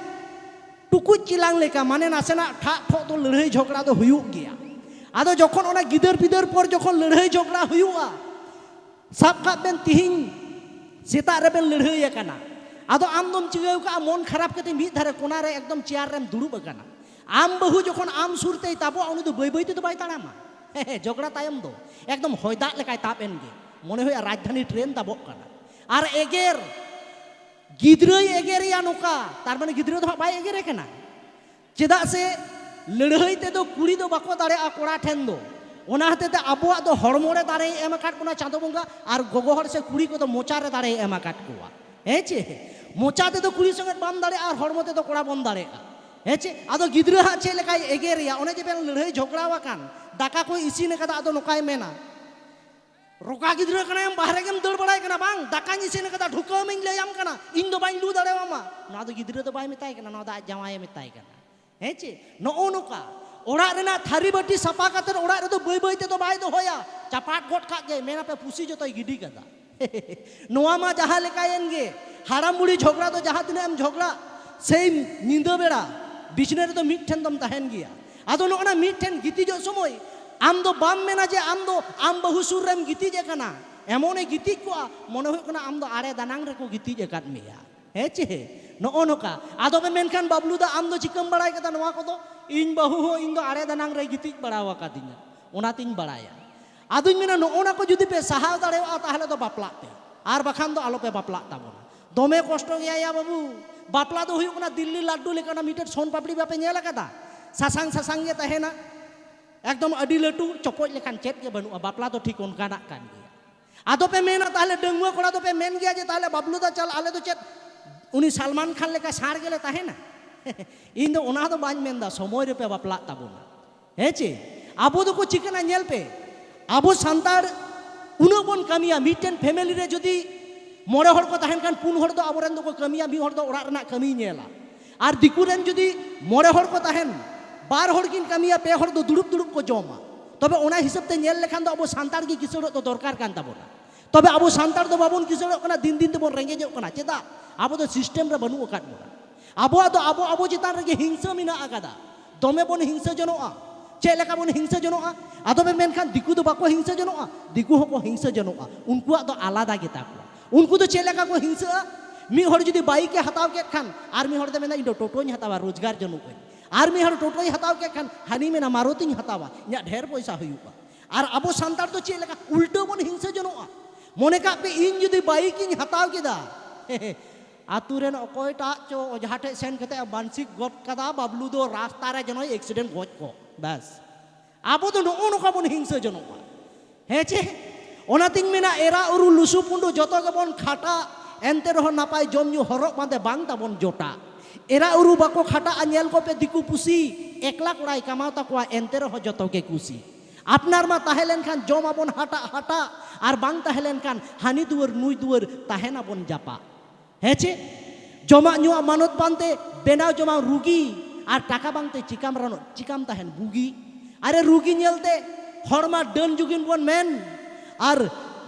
ᱴᱩᱠᱩᱡ ᱪᱮᱞᱟᱝ ᱞᱮᱠᱟ, ᱢᱟᱱᱮ ᱱᱟᱥᱮᱱᱟᱜ ᱴᱷᱟᱜ ᱴᱷᱚᱜ ᱫᱚ ᱞᱟᱹᱲᱦᱟᱹᱭ ᱡᱷᱚᱜᱽᱲᱟ ᱫᱚ ᱦᱩᱭᱩᱜ ᱜᱮᱭᱟ᱾ ᱟᱫᱚ ᱡᱚᱠᱷᱚᱱ ᱚᱱᱟ ᱜᱤᱫᱟᱹᱨ ᱯᱤᱫᱟᱹᱨ ᱯᱚᱨ ᱡᱚᱠᱷᱚᱱ ᱞᱟᱹᱲᱦᱟᱹᱭ ᱡᱷᱚᱜᱽᱲᱟ ᱦᱩᱭᱩᱜᱼᱟ, ᱥᱟᱵ ᱠᱟᱜ ᱵᱮᱱ, ᱛᱤᱦᱤᱧ ᱥᱮᱛᱟᱜ ᱨᱮᱵᱮᱱ ᱞᱟᱹᱲᱦᱟᱹᱭ ᱟᱠᱟᱱᱟ, ᱟᱫᱚ ᱟᱢ ᱫᱚᱢ ᱪᱤᱠᱟᱹᱣ ᱠᱟᱜᱼᱟ, ᱢᱚᱱ ᱠᱷᱟᱨᱟᱯ ᱠᱟᱛᱮ ᱢᱤᱫ ᱫᱷᱟᱨᱮ ᱠᱚᱱᱟ ᱨᱮ ᱮᱠᱫᱚᱢ ᱪᱮᱭᱟᱨ ᱨᱮᱢ ᱫᱩᱲᱩᱵ ᱟᱠᱟᱱᱟ᱾ ᱟᱢ ᱵᱟᱹᱦᱩ ᱡᱚᱠᱷᱚᱱ ᱟᱢ ᱥᱩᱨ ᱛᱮᱭ ᱛᱟᱵᱚᱜᱼᱟ, ᱩᱱᱤ ᱫᱚ ᱵᱟᱹᱭ ᱵᱟᱹᱭ ᱛᱮᱫᱚ ᱵᱟᱭ ᱛᱟᱲᱟᱢᱟ᱾ ᱦᱮᱸ, ᱦᱮᱸ, ᱡᱷᱚᱜᱽᱲᱟ ᱛᱟᱭᱚᱢ ᱫᱚ ᱮᱠᱫᱚᱢ ᱦᱚᱭ ᱫᱟᱜ ᱞᱮᱠᱟᱭ ᱛᱟᱵ ᱮᱱ ᱜᱮ, ᱢᱚᱱᱮ ᱦᱩᱭᱩᱜᱼᱟ ᱨᱟᱡᱽᱫᱷᱟᱱᱤ ᱴᱨᱮᱱ ᱛᱟᱵᱚᱜ ᱠᱟᱱᱟ᱾ ᱟᱨ ᱮᱜᱮᱨ, ᱜᱤᱫᱽᱨᱟᱹᱭ ᱮᱜᱮᱨᱮᱭᱟ ᱱᱚᱝᱠᱟ, ᱛᱟᱨ ᱢᱟᱱᱮ ᱜᱤᱫᱽᱨᱟᱹ ᱫᱚ ᱦᱟᱸᱜ ᱵᱟᱭ ᱮᱜᱮᱨᱮ ᱠᱟᱱᱟ᱾ ᱪᱮᱫᱟᱜ ᱥᱮ ᱞᱟᱹᱲᱦᱟᱹᱭ ᱛᱮᱫᱚ ᱠᱩᱲᱤ ᱫᱚ ᱵᱟᱠᱚ ᱫᱟᱲᱮᱭᱟᱜᱼᱟ ᱠᱚᱲᱟ ᱴᱷᱮᱱ ᱫᱚ᱾ ᱚᱱᱟ ᱦᱚᱛᱮ ᱛᱮ ᱟᱵᱚᱣᱟᱜ ᱫᱚ ᱦᱚᱲᱢᱚ ᱨᱮ ᱫᱟᱲᱮᱭ ᱮᱢ ᱟᱠᱟᱫ ᱵᱚᱱᱟ ᱪᱟᱸᱫᱚ ᱵᱚᱸᱜᱟ, ᱟᱨ ᱜᱚᱜᱚ ᱦᱚᱲ ᱥᱮ ᱠᱩᱲᱤ ᱠᱚᱫᱚ ᱢᱚᱪᱟ ᱨᱮ ᱫᱟᱲᱮᱭ ᱮᱢ ᱟᱠᱟᱫ ᱠᱚᱣᱟ᱾ ᱦᱮᱸ ᱪᱮ? ᱢᱚᱪᱟ ᱛᱮᱫᱚ ᱠᱩᱲᱤ ᱥᱚᱸᱜᱮ ᱵᱟᱢ ᱫᱟᱲᱮᱭᱟᱜᱼᱟ, ᱟᱨ ᱦᱚᱲᱢᱚ ᱛᱮᱫᱚ ᱠᱚᱲᱟ ᱵᱚᱱ ᱫᱟᱲᱮᱭᱟᱜᱼᱟ᱾ ᱦᱮᱸ ᱪᱮ? ᱟᱫᱚ ᱜᱤᱫᱽᱨᱟᱹ ᱦᱟᱸᱜ ᱪᱮᱫ ᱞᱮᱠᱟᱭ ᱮᱜᱮᱨᱮᱭᱟ? ᱚᱱᱮ ᱡᱮ ᱵᱮᱱ ᱞᱟᱹᱲᱦᱟᱹᱭ ᱡᱷᱚᱜᱽᱲᱟ ᱟᱠᱟᱱ, ᱫᱟᱠᱟ ᱠᱚᱭ ᱤᱥᱤᱱ ᱟᱠᱟᱫᱟ, ᱟᱫᱚ ᱱᱚᱝᱠᱟᱭ ᱢᱮᱱᱟ, "ᱨᱚᱠᱟ ᱜᱤᱫᱽᱨᱟᱹ ᱠᱟᱱᱟᱭᱮᱢ, ᱵᱟᱦᱨᱮ ᱜᱮᱢ ᱫᱟᱹᱲ ᱵᱟᱲᱟᱭ ᱠᱟᱱᱟ ᱵᱟᱝ? ᱫᱟᱠᱟᱧ ᱤᱥᱤᱱ ᱟᱠᱟᱫᱟ, ᱰᱷᱩᱠᱟᱹᱣ ᱢᱮᱧ ᱞᱟᱹᱭᱟᱢ ᱠᱟᱱᱟ, ᱤᱧ ᱫᱚ ᱵᱟᱹᱧ ᱞᱩ ᱫᱟᱲᱮᱣᱟᱢᱟ᱾" ᱱᱚᱣᱟ ᱫᱚ ᱜᱤᱫᱽᱨᱟᱹ ᱫᱚ ᱵᱟᱭ ᱢᱮᱛᱟᱭ ᱠᱟᱱᱟ, ᱱᱚᱣᱟ ᱫᱚ ᱟᱡ ᱡᱟᱶᱟᱭᱮ ᱢᱮᱛᱟᱭ ᱠᱟᱱᱟ᱾ ᱦᱮᱸ ᱪᱮ? ᱱᱚᱜᱼᱚ ᱱᱚᱝᱠᱟ᱾ ᱚᱲᱟᱜ ᱨᱮᱱᱟᱜ ᱛᱷᱟᱹᱨᱤ ᱵᱟᱹᱴᱤ ᱥᱟᱯᱷᱟ ᱠᱟᱛᱮ ᱚᱲᱟᱜ ᱨᱮᱫᱚ ᱵᱟᱹᱭ ᱵᱟᱹᱭ ᱛᱮᱫᱚ ᱵᱟᱭ ᱫᱚᱦᱚᱭᱟ, ᱪᱟᱯᱟᱫ ᱜᱚᱫ ᱠᱟᱜ ᱜᱮ, ᱢᱮᱱᱟᱯᱮ ᱯᱩᱥᱤ ᱡᱚᱛᱚᱭ ᱜᱤᱰᱤ ᱠᱟᱫᱟ᱾ ᱱᱚᱣᱟ ᱢᱟ ᱡᱟᱦᱟᱸ ᱞᱮᱠᱟᱭᱮᱱ ᱜᱮ, ᱦᱟᱲᱟᱢ ᱵᱩᱲᱦᱤ ᱡᱷᱚᱜᱽᱲᱟ ᱫᱚ ᱡᱟᱦᱟᱸ ᱛᱤᱱᱟᱹᱜ ᱮᱢ ᱡᱷᱚᱜᱽᱲᱟ, ᱥᱮᱭ ᱧᱤᱫᱟᱹ ᱵᱮᱲᱟ ᱵᱤᱪᱷᱱᱟᱹ ᱨᱮᱫᱚ ᱢᱤᱫ ᱴᱷᱮᱱ ᱫᱚᱢ ᱛᱟᱦᱮᱱ ᱜᱮᱭᱟ᱾ ᱟᱫᱚ ᱱᱚᱜᱼᱚ ᱱᱟ ᱢᱤᱫ ᱴᱷᱮᱱ ᱜᱤᱛᱤᱡᱚᱜ ᱥᱚᱢᱚᱭ ᱟᱢ ᱫᱚ ᱵᱟᱢ ᱢᱮᱱᱟ ᱡᱮ ᱟᱢ ᱫᱚ ᱟᱢ ᱵᱟᱹᱦᱩ ᱥᱩᱨ ᱨᱮᱢ ᱜᱤᱛᱤᱡ ᱟᱠᱟᱱᱟ, ᱮᱢᱚᱱᱮ ᱜᱤᱛᱤᱡ ᱠᱚᱜᱼᱟ, ᱢᱚᱱᱮ ᱦᱩᱭᱩᱜ ᱠᱟᱱᱟ ᱟᱢ ᱫᱚ ᱟᱲᱮ ᱫᱟᱱᱟᱝ ᱨᱮᱠᱚ ᱜᱤᱛᱤᱡ ᱟᱠᱟᱫ ᱢᱮᱭᱟ᱾ ᱦᱮᱸ ᱪᱮ? ᱱᱚᱜᱼᱚ ᱱᱚᱝᱠᱟ᱾ ᱟᱫᱚ ᱯᱮ ᱢᱮᱱᱠᱷᱟᱱ, "ᱵᱟᱵᱞᱩ ᱫᱟ, ᱟᱢ ᱫᱚ ᱪᱤᱠᱟᱹᱢ ᱵᱟᱲᱟᱭ ᱠᱟᱫᱟ ᱱᱚᱣᱟ ᱠᱚᱫᱚ?" ᱤᱧ ᱵᱟᱹᱦᱩ ᱦᱚᱸ ᱤᱧ ᱫᱚ ᱟᱲᱮ ᱫᱟᱱᱟᱝ ᱨᱮᱭ ᱜᱤᱛᱤᱡ ᱵᱟᱲᱟ ᱟᱠᱟᱫᱤᱧᱟ, ᱚᱱᱟᱛᱤᱧ ᱵᱟᱲᱟᱭᱟ᱾ ᱟᱫᱚᱧ ᱢᱮᱱᱟ, ᱱᱚᱜᱼᱚ ᱱᱟ ᱠᱚ ᱡᱩᱫᱤ ᱯᱮ ᱥᱟᱦᱟᱣ ᱫᱟᱲᱮᱭᱟᱜᱼᱟ, ᱛᱟᱦᱚᱞᱮ ᱫᱚ ᱵᱟᱯᱞᱟᱜ ᱯᱮ, ᱟᱨ ᱵᱟᱠᱷᱟᱱ ᱫᱚ ᱟᱞᱚᱯᱮ ᱵᱟᱯᱞᱟᱜ ᱛᱟᱵᱚᱱᱟ᱾ ᱫᱚᱢᱮ ᱠᱚᱥᱴᱚ ᱜᱮᱭᱟ ᱭᱟ ᱵᱟᱹᱵᱩ᱾ ᱵᱟᱯᱞᱟ ᱫᱚ ᱦᱩᱭᱩᱜ ᱠᱟᱱᱟ ᱫᱤᱞᱞᱤ ᱞᱟᱰᱰᱩ ᱞᱮᱠᱟᱱᱟᱜ ᱢᱤᱫᱴᱮᱱ ᱥᱚᱱ ᱯᱟᱯᱲᱤ, ᱵᱟᱯᱮ ᱧᱮᱞ ᱟᱠᱟᱫᱟ? ᱥᱟᱥᱟᱝ ᱥᱟᱥᱟᱝ ᱜᱮ ᱛᱟᱦᱮᱱᱟ, ᱮᱠᱫᱚᱢ ᱟᱹᱰᱤ ᱞᱟᱹᱴᱩ, ᱪᱚᱯᱚᱡ ᱞᱮᱠᱷᱟᱱ ᱪᱮᱫ ᱜᱮ ᱵᱟᱹᱱᱩᱜᱼᱟ᱾ ᱵᱟᱯᱞᱟ ᱫᱚ ᱴᱷᱤᱠ ᱚᱱᱠᱟᱱᱟᱜ ᱠᱟᱱ ᱜᱮᱭᱟ᱾ ᱟᱫᱚ ᱯᱮ ᱢᱮᱱᱟ, ᱛᱟᱦᱚᱞᱮ ᱰᱟᱺᱜᱩᱣᱟᱹ ᱠᱚᱲᱟ ᱫᱚᱯᱮ ᱢᱮᱱ ᱜᱮᱭᱟ ᱡᱮ, "ᱛᱟᱦᱚᱞᱮ ᱵᱟᱵᱞᱩ ᱫᱟ, ᱪᱟᱞ, ᱟᱞᱮ ᱫᱚ ᱪᱮᱫ ᱩᱱᱤ ᱥᱟᱞᱢᱟᱱ ᱠᱷᱟᱱ ᱞᱮᱠᱟ ᱥᱟᱬ ᱜᱮᱞᱮ ᱛᱟᱦᱮᱱᱟ?" ᱤᱧ ᱫᱚ ᱚᱱᱟ ᱫᱚ ᱵᱟᱹᱧ ᱢᱮᱱᱫᱟ, ᱥᱚᱢᱚᱭ ᱨᱮᱯᱮ ᱵᱟᱯᱞᱟᱜ ᱛᱟᱵᱚᱱᱟ᱾ ᱦᱮᱸ ᱪᱮ? ᱟᱵᱚ ᱫᱚᱠᱚ ᱪᱤᱠᱟᱹᱱᱟ, ᱧᱮᱞ ᱯᱮ, ᱟᱵᱚ ᱥᱟᱱᱛᱟᱲ ᱩᱱᱟᱹᱜ ᱵᱚᱱ ᱠᱟᱹᱢᱤᱭᱟ, ᱢᱤᱫᱴᱮᱱ ᱯᱷᱮᱢᱮᱞᱤ ᱨᱮ ᱡᱩᱫᱤ ᱢᱚᱬᱮ ᱦᱚᱲ ᱠᱚ ᱛᱟᱦᱮᱱ ᱠᱷᱟᱱ, ᱯᱩᱱ ᱦᱚᱲ ᱫᱚ ᱟᱵᱚᱨᱮᱱ ᱫᱚᱠᱚ ᱠᱟᱹᱢᱤᱭᱟ, ᱢᱤᱫ ᱦᱚᱲ ᱫᱚ ᱚᱲᱟᱜ ᱨᱮᱱᱟᱜ ᱠᱟᱹᱢᱤᱭ ᱧᱮᱞᱟ᱾ ᱟᱨ ᱫᱤᱠᱩ ᱨᱮᱱ ᱡᱩᱫᱤ ᱢᱚᱬᱮ ᱦᱚᱲ ᱠᱚ ᱛᱟᱦᱮᱱ, ᱵᱟᱨ ᱦᱚᱲ ᱠᱤᱱ ᱠᱟᱹᱢᱤᱭᱟ, ᱯᱮ ᱦᱚᱲ ᱫᱚ ᱫᱩᱲᱩᱵ ᱫᱩᱲᱩᱵ ᱠᱚ ᱡᱚᱢᱟ᱾ ᱛᱚᱵᱮ ᱚᱱᱟ ᱦᱤᱥᱟᱹᱵ ᱛᱮ ᱧᱮᱞ ᱞᱮᱠᱷᱟᱱ ᱫᱚ ᱟᱵᱚ ᱥᱟᱱᱛᱟᱲ ᱜᱮ ᱠᱤᱥᱟᱹᱬᱚᱜ ᱫᱚ ᱫᱚᱨᱠᱟᱨ ᱠᱟᱱ ᱛᱟᱵᱚᱱᱟ᱾ ᱛᱚᱵᱮ ᱟᱵᱚ ᱥᱟᱱᱛᱟᱲ ᱫᱚ ᱵᱟᱵᱚᱱ ᱠᱤᱥᱟᱹᱬᱚᱜ ᱠᱟᱱᱟ, ᱫᱤᱱ ᱫᱤᱱ ᱛᱮᱵᱚᱱ ᱨᱮᱸᱜᱮᱡᱚᱜ ᱠᱟᱱᱟ᱾ ᱪᱮᱫᱟᱜ? ᱟᱵᱚ ᱫᱚ ᱥᱤᱥᱴᱮᱢ ᱨᱮ ᱵᱟᱹᱱᱩᱜ ᱟᱠᱟᱫ ᱵᱚᱱᱟ᱾ ᱟᱵᱚᱣᱟᱜ ᱫᱚ ᱟᱵᱚ, ᱟᱵᱚ ᱪᱮᱛᱟᱱ ᱨᱮᱜᱮ ᱦᱤᱝᱥᱟᱹ ᱢᱮᱱᱟᱜ ᱟᱠᱟᱫᱟ᱾ ᱫᱚᱢᱮ ᱵᱚᱱ ᱦᱤᱝᱥᱟᱹ ᱡᱚᱱᱚᱜᱼᱟ᱾ ᱪᱮᱫ ᱞᱮᱠᱟ ᱵᱚᱱ ᱦᱤᱝᱥᱟᱹ ᱡᱚᱱᱚᱜᱼᱟ? ᱟᱫᱚ ᱯᱮ ᱢᱮᱱᱠᱷᱟᱱ, ᱫᱤᱠᱩ ᱫᱚ ᱵᱟᱠᱚ ᱦᱤᱝᱥᱟᱹ ᱡᱚᱱᱚᱜᱼᱟ? ᱫᱤᱠᱩ ᱦᱚᱸᱠᱚ ᱦᱤᱝᱥᱟᱹ ᱡᱚᱱᱚᱜᱼᱟ᱾ ᱩᱱᱠᱩᱣᱟᱜ ᱫᱚ ᱟᱞᱟᱫᱟ ᱜᱮᱛᱟ ᱠᱚᱣᱟ᱾ ᱩᱱᱠᱩ ᱫᱚ ᱪᱮᱫ ᱞᱮᱠᱟ ᱠᱚ ᱦᱤᱝᱥᱟᱹᱜᱼᱟ? ᱢᱤᱫ ᱦᱚᱲ ᱡᱩᱫᱤ ᱵᱟᱭᱤᱠ ᱮ ᱦᱟᱛᱟᱣ ᱠᱮᱫ ᱠᱷᱟᱱ, ᱟᱨ ᱢᱤᱫ ᱦᱚᱲ ᱫᱚ ᱢᱮᱱᱟ, "ᱤᱧ ᱫᱚ ᱴᱳᱴᱳᱧ ᱦᱟᱛᱟᱣᱟ, ᱨᱳᱡᱽᱜᱟᱨ ᱡᱚᱱᱚᱜ ᱟᱹᱧ᱾" ᱟᱨ ᱢᱤᱫ ᱦᱚᱲ ᱴᱳᱴᱳᱭ ᱦᱟᱛᱟᱣ ᱠᱮᱫ ᱠᱷᱟᱱ, ᱦᱟᱹᱱᱤ ᱢᱮᱱᱟ, "ᱢᱟᱨᱩᱛᱤᱧ ᱦᱟᱛᱟᱣᱟ, ᱤᱧᱟᱹᱜ ᱰᱷᱮᱨ ᱯᱚᱭᱥᱟ ᱦᱩᱭᱩᱜᱼᱟ᱾" ᱟᱨ ᱟᱵᱚ ᱥᱟᱱᱛᱟᱲ ᱫᱚ ᱪᱮᱫ ᱞᱮᱠᱟ ᱩᱞᱴᱟᱹ ᱵᱚᱱ ᱦᱤᱝᱥᱟᱹ ᱡᱚᱱᱚᱜᱼᱟ᱾ ᱢᱚᱱᱮ ᱠᱟᱜ ᱯᱮ, ᱤᱧ ᱡᱩᱫᱤ ᱵᱟᱭᱤᱠ ᱤᱧ ᱦᱟᱛᱟᱣ ᱠᱮᱫᱟ, ᱟᱛᱳ ᱨᱮᱱ ᱚᱠᱚᱭᱴᱟᱜ ᱪᱚ ᱚᱡᱷᱟ ᱴᱷᱮᱡ ᱥᱮᱱ ᱠᱟᱛᱮ ᱢᱟᱱᱥᱤᱠ ᱜᱚᱫ ᱠᱟᱫᱟ, ᱵᱟᱵᱞᱩ ᱫᱚ ᱨᱟᱥᱛᱟ ᱨᱮ ᱡᱮᱱᱚᱭ ᱮᱠᱥᱤᱰᱮᱱᱴ ᱜᱚᱡ ᱠᱚᱜ, ᱵᱟᱥ᱾ ᱟᱵᱚ ᱫᱚ ᱱᱚᱜᱼᱚ ᱱᱚᱝᱠᱟ ᱵᱚᱱ ᱦᱤᱝᱥᱟᱹ ᱡᱚᱱᱚᱜᱼᱟ᱾ ᱦᱮᱸ ᱪᱮ? ᱚᱱᱟᱛᱤᱧ ᱢᱮᱱᱟ, ᱮᱨᱟ ᱩᱨᱩ ᱞᱩᱥᱩ ᱯᱩᱸᱰᱩ ᱡᱚᱛᱚ ᱜᱮᱵᱚᱱ ᱠᱷᱟᱴᱟᱜ, ᱮᱱᱛᱮ ᱨᱮᱦᱚᱸ ᱱᱟᱯᱟᱭ ᱡᱚᱢ ᱧᱩ ᱦᱚᱨᱚᱜ ᱵᱟᱸᱫᱮ ᱵᱟᱝ ᱛᱟᱵᱚᱱ ᱡᱚᱴᱟ᱾ ᱮᱨᱟ ᱩᱨᱩ ᱵᱟᱠᱚ ᱠᱷᱟᱴᱟᱜᱼᱟ, ᱧᱮᱞ ᱠᱚᱯᱮ ᱫᱤᱠᱩ ᱯᱩᱥᱤ, ᱮᱠᱞᱟ ᱠᱚᱲᱟᱭ ᱠᱟᱢᱟᱣ ᱛᱟᱠᱚᱣᱟ, ᱮᱱᱛᱮ ᱨᱮᱦᱚᱸ ᱡᱚᱛᱚ ᱜᱮ ᱠᱩᱥᱤ᱾ ᱟᱯᱱᱟᱨ ᱢᱟ ᱛᱟᱦᱮᱸ ᱞᱮᱱᱠᱷᱟᱱ ᱡᱚᱢ ᱟᱵᱚᱱ ᱦᱟᱴᱟᱜ ᱦᱟᱴᱟᱜ, ᱟᱨ ᱵᱟᱝ ᱛᱟᱦᱮᱸ ᱞᱮᱱᱠᱷᱟᱱ ᱦᱟᱹᱱᱤ ᱫᱩᱣᱟᱹᱨ ᱱᱩᱭ ᱫᱩᱣᱟᱹᱨ ᱛᱟᱦᱮᱱ ᱟᱵᱚᱱ ᱡᱟᱯᱟᱜ᱾ ᱦᱮᱸ ᱪᱮ? ᱡᱚᱢᱟᱜ ᱧᱩᱣᱟᱜ ᱢᱟᱱᱚᱛ ᱯᱟᱱᱛᱮ ᱵᱮᱱᱟᱣ ᱡᱚᱢᱟᱜ ᱨᱩᱜᱤ, ᱟᱨ ᱴᱟᱠᱟ ᱵᱟᱝᱛᱮ ᱪᱤᱠᱟᱢ ᱨᱟᱱᱚᱜ, ᱪᱤᱠᱟᱢ ᱛᱟᱦᱮᱱ ᱵᱩᱜᱤ? ᱟᱨᱮ ᱨᱩᱜᱤ ᱧᱮᱞᱛᱮ ᱦᱚᱲᱢᱟ ᱰᱟᱹᱱ ᱡᱩᱜᱤᱱ ᱵᱚᱱ ᱢᱮᱱ, ᱟᱨ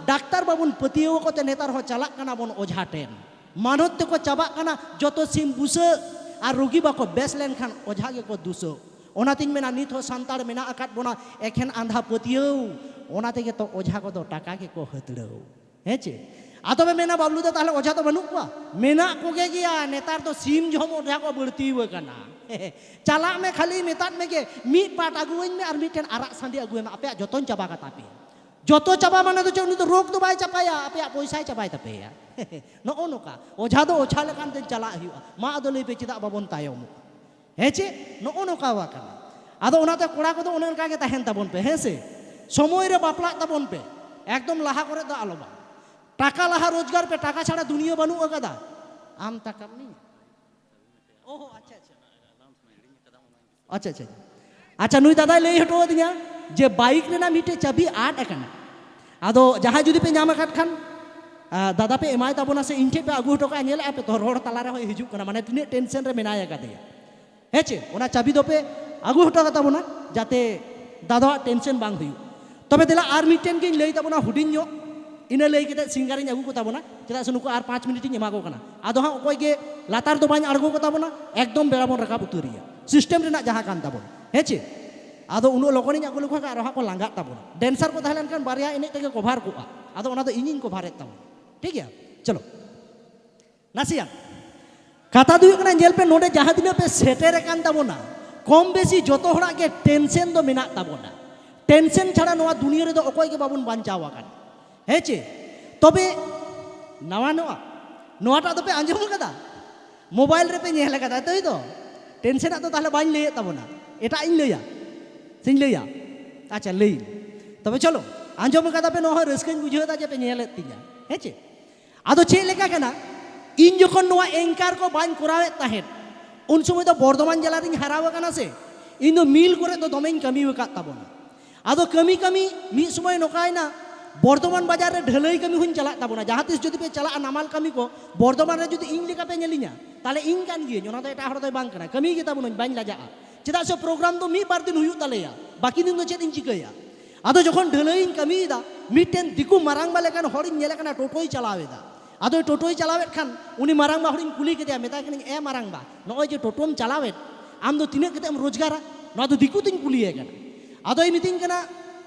ᱰᱟᱠᱛᱟᱨ ᱵᱟᱵᱚᱱ ᱯᱟᱹᱛᱭᱟᱹᱣ ᱟᱠᱚ ᱛᱮ ᱱᱮᱛᱟᱨ ᱦᱚᱸ ᱪᱟᱞᱟᱜ ᱠᱟᱱᱟ ᱵᱚᱱ ᱚᱡᱷᱟ ᱴᱷᱮᱱ᱾ ᱢᱟᱱᱚᱛ ᱛᱮᱠᱚ ᱪᱟᱵᱟᱜ ᱠᱟᱱᱟ ᱡᱚᱛᱚ ᱥᱤᱢ ᱵᱩᱥᱟᱹᱜ, ᱟᱨ ᱨᱩᱜᱤ ᱵᱟᱠᱚ ᱵᱮᱥ ᱞᱮᱱᱠᱷᱟᱱ ᱚᱡᱷᱟ ᱜᱮᱠᱚ ᱫᱩᱥᱟᱹᱜ᱾ ᱚᱱᱟᱛᱤᱧ ᱢᱮᱱᱟ, ᱱᱤᱛ ᱦᱚᱸ ᱥᱟᱱᱛᱟᱲ ᱢᱮᱱᱟᱜ ᱟᱠᱟᱫ ᱵᱚᱱᱟ ᱮᱠᱷᱮᱱ ᱟᱸᱫᱷᱟ ᱯᱟᱹᱛᱭᱟᱹᱣ᱾ ᱚᱱᱟ ᱛᱮᱜᱮ ᱛᱚ ᱚᱡᱷᱟ ᱠᱚᱫᱚ ᱴᱟᱠᱟ ᱜᱮᱠᱚ ᱦᱟᱹᱛᱲᱟᱹᱣ᱾ ᱦᱮᱸ ᱪᱮ? ᱟᱫᱚ ᱯᱮ ᱢᱮᱱᱟ, "ᱵᱟᱵᱞᱩ ᱫᱟ, ᱛᱟᱦᱞᱮ ᱚᱡᱷᱟ ᱫᱚ ᱵᱟᱹᱱᱩᱜ ᱠᱚᱣᱟ?" ᱢᱮᱱᱟᱜ ᱠᱚᱜᱮ ᱜᱮᱭᱟ, ᱱᱮᱛᱟᱨ ᱫᱚ ᱥᱤᱢ ᱡᱚᱢ ᱚᱡᱷᱟ ᱠᱚ ᱵᱟᱹᱲᱛᱤ ᱟᱠᱟᱱᱟ᱾ ᱪᱟᱞᱟᱜ ᱢᱮ, ᱠᱷᱟᱹᱞᱤ ᱢᱮᱛᱟᱫ ᱢᱮᱜᱮ, "ᱢᱤᱫ ᱯᱟᱴ ᱟᱹᱜᱩᱣᱟᱹᱧ ᱢᱮ ᱟᱨ ᱢᱤᱫᱴᱮᱱ ᱟᱨᱟᱜ ᱥᱟᱸᱰᱤ ᱟᱹᱜᱩᱭ ᱢᱮ, ᱟᱯᱮᱭᱟᱜ ᱡᱚᱛᱚᱧ ᱪᱟᱵᱟ ᱠᱟᱛᱟ ᱯᱮᱭᱟ᱾" ᱡᱚᱛᱚ ᱪᱟᱵᱟ ᱢᱟᱱᱮ ᱫᱚ ᱪᱮᱫ? ᱩᱱᱤ ᱫᱚ ᱨᱳᱜᱽ ᱫᱚ ᱵᱟᱭ ᱪᱟᱵᱟᱭᱟ, ᱟᱯᱮᱭᱟᱜ ᱯᱚᱭᱥᱟᱭ ᱪᱟᱵᱟᱭ ᱛᱟᱯᱮᱭᱟ᱾ ᱱᱚᱜᱼᱚ ᱱᱚᱝᱠᱟ ᱚᱡᱷᱟ ᱫᱚ ᱚᱡᱷᱟ ᱞᱮᱠᱟᱱ ᱛᱮ ᱪᱟᱞᱟᱜ ᱦᱩᱭᱩᱜᱼᱟ᱾ ᱢᱟ ᱟᱫᱚ ᱞᱟᱹᱭ ᱯᱮ, ᱪᱮᱫᱟᱜ ᱵᱟᱵᱚᱱ ᱛᱟᱭᱚᱢᱚᱜᱼᱟ? ᱦᱮᱸ ᱪᱮ? ᱱᱚᱜᱼᱚ ᱱᱚᱝᱠᱟ ᱟᱠᱟᱱᱟ᱾ ᱟᱫᱚ ᱚᱱᱟᱛᱮ ᱠᱚᱲᱟ ᱠᱚᱫᱚ ᱚᱱᱮ ᱚᱱᱠᱟ ᱜᱮ ᱛᱟᱦᱮᱱ ᱛᱟᱵᱚᱱ ᱯᱮ, ᱦᱮᱸ ᱥᱮ? ᱥᱚᱢᱚᱭ ᱨᱮ ᱵᱟᱯᱞᱟᱜ ᱛᱟᱵᱚᱱ ᱯᱮ, ᱮᱠᱫᱚᱢ ᱞᱟᱦᱟ ᱠᱚᱨᱮ ᱫᱚ ᱟᱞᱚ ᱵᱟᱝ᱾ ᱴᱟᱠᱟ ᱞᱟᱦᱟ ᱨᱳᱡᱽᱜᱟᱨ ᱯᱮ, ᱴᱟᱠᱟ ᱪᱷᱟᱲᱟ ᱫᱩᱱᱤᱭᱟᱹ ᱵᱟᱹᱱᱩᱜ ᱟᱠᱟᱫᱟ᱾ ᱟᱢ ᱴᱟᱠᱟ ᱢᱮ᱾ ᱚ, ᱟᱪᱪᱷᱟ, ᱟᱪᱪᱷᱟ᱾ ᱟᱪᱪᱷᱟ, ᱟᱪᱪᱷᱟ, ᱟᱪᱪᱷᱟ᱾ ᱟᱪᱪᱷᱟ, ᱱᱩᱭ ᱫᱟᱫᱟᱭ ᱞᱟᱹᱭ ᱦᱚᱴᱚ ᱟᱹᱫᱤᱧᱟ ᱡᱮ ᱵᱟᱭᱤᱠ ᱨᱮᱱᱟᱜ ᱢᱤᱫᱴᱮᱡ ᱪᱟᱹᱵᱤ ᱟᱫ ᱟᱠᱟᱱᱟ᱾ ᱟᱫᱚ ᱡᱟᱦᱟᱸᱭ ᱡᱩᱫᱤ ᱯᱮ ᱧᱟᱢ ᱟᱠᱟᱫ ᱠᱷᱟᱱ, ᱟ, ᱫᱟᱫᱟ ᱯᱮ ᱮᱢᱟᱭ ᱛᱟᱵᱚᱱᱟ ᱥᱮ ᱤᱧ ᱴᱷᱮᱱ ᱯᱮ ᱟᱹᱜᱩ ᱦᱚᱴᱚ ᱠᱟᱜᱼᱟ, ᱧᱮᱞᱮᱫᱼᱟ ᱯᱮ ᱛᱚ, ᱨᱚᱲ ᱛᱟᱞᱟ ᱨᱮᱦᱚᱸᱭ ᱦᱤᱡᱩᱜ ᱠᱟᱱᱟ, ᱢᱟᱱᱮ ᱛᱤᱱᱟᱹᱜ ᱴᱮᱱᱥᱮᱱ ᱨᱮ ᱢᱮᱱᱟᱭ ᱟᱠᱟᱫᱮᱭᱟ᱾ ᱦᱮᱸ ᱪᱮ? ᱚᱱᱟ ᱪᱟᱹᱵᱤ ᱫᱚᱯᱮ ᱟᱹᱜᱩ ᱦᱚᱴᱚ ᱠᱟᱛᱟ ᱵᱚᱱᱟ, ᱡᱟᱛᱮ ᱫᱟᱫᱟᱣᱟᱜ ᱴᱮᱱᱥᱮᱱ ᱵᱟᱝ ᱦᱩᱭᱩᱜ᱾ ᱛᱚᱵᱮ ᱫᱮᱞᱟ, ᱟᱨ ᱢᱤᱫᱴᱮᱱ ᱜᱤᱧ ᱞᱟᱹᱭ ᱛᱟᱵᱚᱱᱟ ᱦᱩᱰᱤᱧ ᱧᱚᱜ, ᱤᱱᱟᱹ ᱞᱟᱹᱭ ᱠᱟᱛᱮ ᱥᱤᱝᱜᱟᱨᱤᱧ ᱟᱹᱜᱩ ᱠᱚᱛᱟ ᱵᱚᱱᱟ, ᱪᱮᱫᱟᱜ ᱥᱮ ᱱᱩᱠᱩ ᱟᱨ ᱯᱟᱸᱪ ᱢᱤᱱᱤᱴ ᱤᱧ ᱮᱢᱟ ᱠᱚ ᱠᱟᱱᱟ᱾ ᱟᱫᱚ ᱦᱟᱸᱜ ᱚᱠᱚᱭ ᱜᱮ ᱞᱟᱛᱟᱨ ᱫᱚ ᱵᱟᱹᱧ ᱟᱬᱜᱚ ᱠᱚᱛᱟ ᱵᱚᱱᱟ, ᱮᱠᱫᱚᱢ ᱵᱮᱲᱟ ᱵᱚᱱ ᱨᱟᱠᱟᱵ ᱩᱛᱟᱹᱨᱮᱭᱟ, ᱥᱤᱥᱴᱮᱢ ᱨᱮᱱᱟᱜ ᱡᱟᱦᱟᱸ ᱠᱟᱱ ᱛᱟᱵᱚᱱᱟ, ᱦᱮᱸ ᱪᱮ? ᱟᱫᱚ ᱩᱱᱟᱹᱜ ᱞᱚᱜᱚᱱᱤᱧ ᱟᱹᱜᱩ ᱞᱮᱠᱚ ᱠᱷᱟᱱ ᱟᱨᱦᱚᱸ ᱠᱚ ᱞᱟᱸᱜᱟᱜ ᱛᱟᱵᱚᱱᱟ᱾ ᱰᱮᱱᱥᱟᱨ ᱠᱚ ᱛᱟᱦᱮᱸ ᱞᱮᱱᱠᱷᱟᱱ ᱵᱟᱨᱭᱟ ᱮᱱᱮᱡ ᱛᱮᱜᱮ ᱠᱚᱵᱷᱟᱨ ᱠᱚᱜᱼᱟ, ᱟᱫᱚ ᱚᱱᱟ ᱫᱚ ᱤᱧᱤᱧ ᱠᱚᱵᱷᱟᱨᱮᱫ ᱛᱟᱵᱚᱱᱟ, ᱴᱷᱤᱠ ᱜᱮᱭᱟ? ᱪᱚᱞᱚ᱾ ᱱᱟᱥᱮᱭᱟᱜ ᱠᱟᱛᱷᱟ ᱫᱚ ᱦᱩᱭᱩᱜ ᱠᱟᱱᱟ, ᱧᱮᱞ ᱯᱮ, ᱱᱚᱰᱮ ᱡᱟᱦᱟᱸ ᱛᱤᱱᱟᱹᱜ ᱯᱮ ᱥᱮᱴᱮᱨ ᱟᱠᱟᱱ ᱛᱟᱵᱚᱱᱟ, ᱠᱚᱢ ᱵᱮᱥᱤ ᱡᱚᱛᱚ ᱦᱚᱲᱟᱜ ᱜᱮ ᱴᱮᱱᱥᱮᱱ ᱫᱚ ᱢᱮᱱᱟᱜ ᱛᱟᱵᱚᱱᱟ᱾ ᱴᱮᱱᱥᱮᱱ ᱪᱷᱟᱲᱟ ᱱᱚᱣᱟ ᱫᱩᱱᱤᱭᱟᱹ ᱨᱮᱫᱚ ᱚᱠᱚᱭ ᱜᱮ ᱵᱟᱵᱚᱱ ᱵᱟᱧᱪᱟᱣ ᱟᱠᱟᱱᱟ, ᱦᱮᱸ ᱪᱮ? ᱛᱚᱵᱮ ᱱᱟᱣᱟ ᱱᱚᱣᱟ, ᱱᱚᱣᱟᱴᱟᱜ ᱫᱚᱯᱮ ᱟᱸᱡᱚᱢ ᱟᱠᱟᱫᱟ? ᱢᱳᱵᱟᱭᱤᱞ ᱨᱮᱯᱮ ᱧᱮᱞ ᱟᱠᱟᱫᱟ, ᱛᱟᱹᱭ ᱫᱚ? ᱴᱮᱱᱥᱮᱱᱟᱜ ᱫᱚ ᱛᱟᱦᱞᱮ ᱵᱟᱹᱧ ᱞᱟᱹᱭᱮᱫ ᱛᱟᱵᱚᱱᱟ, ᱮᱴᱟᱜ ᱤᱧ ᱞᱟᱹᱭᱟ, ᱥᱮᱧ ᱞᱟᱹᱭᱟ? ᱟᱪᱪᱷᱟ, ᱞᱟᱹᱭ᱾ ᱛᱚᱵᱮ ᱪᱚᱞᱚ, ᱟᱸᱡᱚᱢ ᱟᱠᱟᱫᱟ ᱯᱮ, ᱱᱚᱣᱟ ᱦᱚᱸ ᱨᱟᱹᱥᱠᱟᱹᱧ ᱵᱩᱡᱷᱟᱹᱣ ᱮᱫᱟ ᱡᱮ ᱯᱮ ᱧᱮᱞᱮᱫ ᱛᱤᱧᱟ, ᱦᱮᱸ ᱪᱮ? ᱟᱫᱚ ᱪᱮᱫ ᱞᱮᱠᱟ ᱠᱟᱱᱟ, ᱤᱧ ᱡᱚᱠᱷᱚᱱ ᱱᱚᱣᱟ ᱮᱝᱠᱟᱨ ᱠᱚ ᱵᱟᱹᱧ ᱠᱚᱨᱟᱣᱮᱫ ᱛᱟᱦᱮᱸᱫ, ᱩᱱ ᱥᱚᱢᱚᱭ ᱫᱚ ᱵᱚᱨᱫᱷᱚᱢᱟᱱ ᱡᱮᱞᱟ ᱨᱤᱧ ᱦᱟᱨᱟ ᱟᱠᱟᱱᱟ ᱥᱮ, ᱤᱧ ᱫᱚ ᱢᱤᱞ ᱠᱚᱨᱮ ᱫᱚ ᱫᱚᱢᱮᱧ ᱠᱟᱹᱢᱤ ᱟᱠᱟᱫ ᱛᱟᱵᱚᱱᱟ᱾ ᱟᱫᱚ ᱠᱟᱹᱢᱤ ᱠᱟᱹᱢᱤ ᱢᱤᱫ ᱥᱚᱢᱚᱭ ᱱᱚᱝᱠᱟᱭᱮᱱᱟ, ᱵᱚᱨᱫᱷᱚᱢᱟᱱ ᱵᱟᱡᱟᱨ ᱨᱮ ᱰᱷᱟᱹᱞᱟᱹᱭ ᱠᱟᱹᱢᱤ ᱦᱚᱸᱧ ᱪᱟᱞᱟᱜ ᱛᱟᱵᱚᱱᱟ᱾ ᱡᱟᱦᱟᱸ ᱛᱤᱥ ᱡᱩᱫᱤ ᱯᱮ ᱪᱟᱞᱟᱜᱼᱟ ᱱᱟᱢᱟᱞ ᱠᱟᱹᱢᱤ ᱠᱚ, ᱵᱚᱨᱫᱷᱚᱢᱟᱱ ᱨᱮ ᱡᱩᱫᱤ ᱤᱧ ᱞᱮᱠᱟ ᱯᱮ ᱧᱮᱞᱤᱧᱟ, ᱛᱟᱦᱞᱮ ᱤᱧ ᱠᱟᱱ ᱜᱤᱭᱟᱹᱧ, ᱚᱱᱟ ᱫᱚ ᱮᱴᱟᱜ ᱦᱚᱲ ᱫᱚᱭ ᱵᱟᱝ ᱠᱟᱱᱟ᱾ ᱠᱟᱹᱢᱤ ᱜᱮ ᱛᱟᱵᱚᱱᱟᱹᱧ, ᱵᱟᱹᱧ ᱞᱟᱡᱟᱜᱼᱟ᱾ ᱪᱮᱫᱟᱜ ᱥᱮ ᱯᱨᱳᱜᱨᱟᱢ ᱫᱚ ᱢᱤᱫ ᱵᱟᱨ ᱫᱤᱱ ᱦᱩᱭᱩᱜ ᱛᱟᱞᱮᱭᱟ, ᱵᱟᱹᱠᱤ ᱫᱤᱱ ᱫᱚ ᱪᱮᱫ ᱤᱧ ᱪᱤᱠᱟᱹᱭᱟ? ᱟᱫᱚ ᱡᱚᱠᱷᱚᱱ ᱰᱷᱟᱹᱞᱟᱹᱭᱤᱧ ᱠᱟᱹᱢᱤᱭᱮᱫᱟ, ᱢᱤᱫᱴᱮᱱ ᱫᱤᱠᱩ ᱢᱟᱨᱟᱝᱵᱟ ᱞᱮᱠᱟᱱ ᱦᱚᱲᱤᱧ ᱧᱮᱞᱮ ᱠᱟᱱᱟ, ᱴᱳᱴᱳᱭ ᱪᱟᱞᱟᱣᱮᱫᱟ᱾ ᱟᱫᱚ ᱴᱳᱴᱳᱭ ᱪᱟᱞᱟᱣᱮᱫ ᱠᱷᱟᱱ ᱩᱱᱤ ᱢᱟᱨᱟᱝᱵᱟ ᱦᱚᱲᱤᱧ ᱠᱩᱞᱤ ᱠᱮᱫᱮᱭᱟ, ᱢᱮᱛᱟᱭ ᱠᱟᱹᱱᱟᱹᱧ, "ᱮ ᱢᱟᱨᱟᱝᱵᱟ, ᱱᱚᱜᱼᱚᱭ ᱡᱮ ᱴᱳᱴᱳᱢ ᱪᱟᱞᱟᱣᱮᱫ, ᱟᱢ ᱫᱚ ᱛᱤᱱᱟᱹᱜ ᱠᱟᱛᱮ ᱮᱢ ᱨᱳᱡᱽᱜᱟᱨᱟ?" ᱱᱚᱣᱟ ᱫᱚ ᱫᱤᱠᱩ ᱛᱤᱧ ᱠᱩᱞᱤᱭᱮ ᱠᱟᱱᱟ᱾ ᱟᱫᱚᱭ ᱢᱤᱛᱟᱹᱧ ᱠᱟᱱᱟ,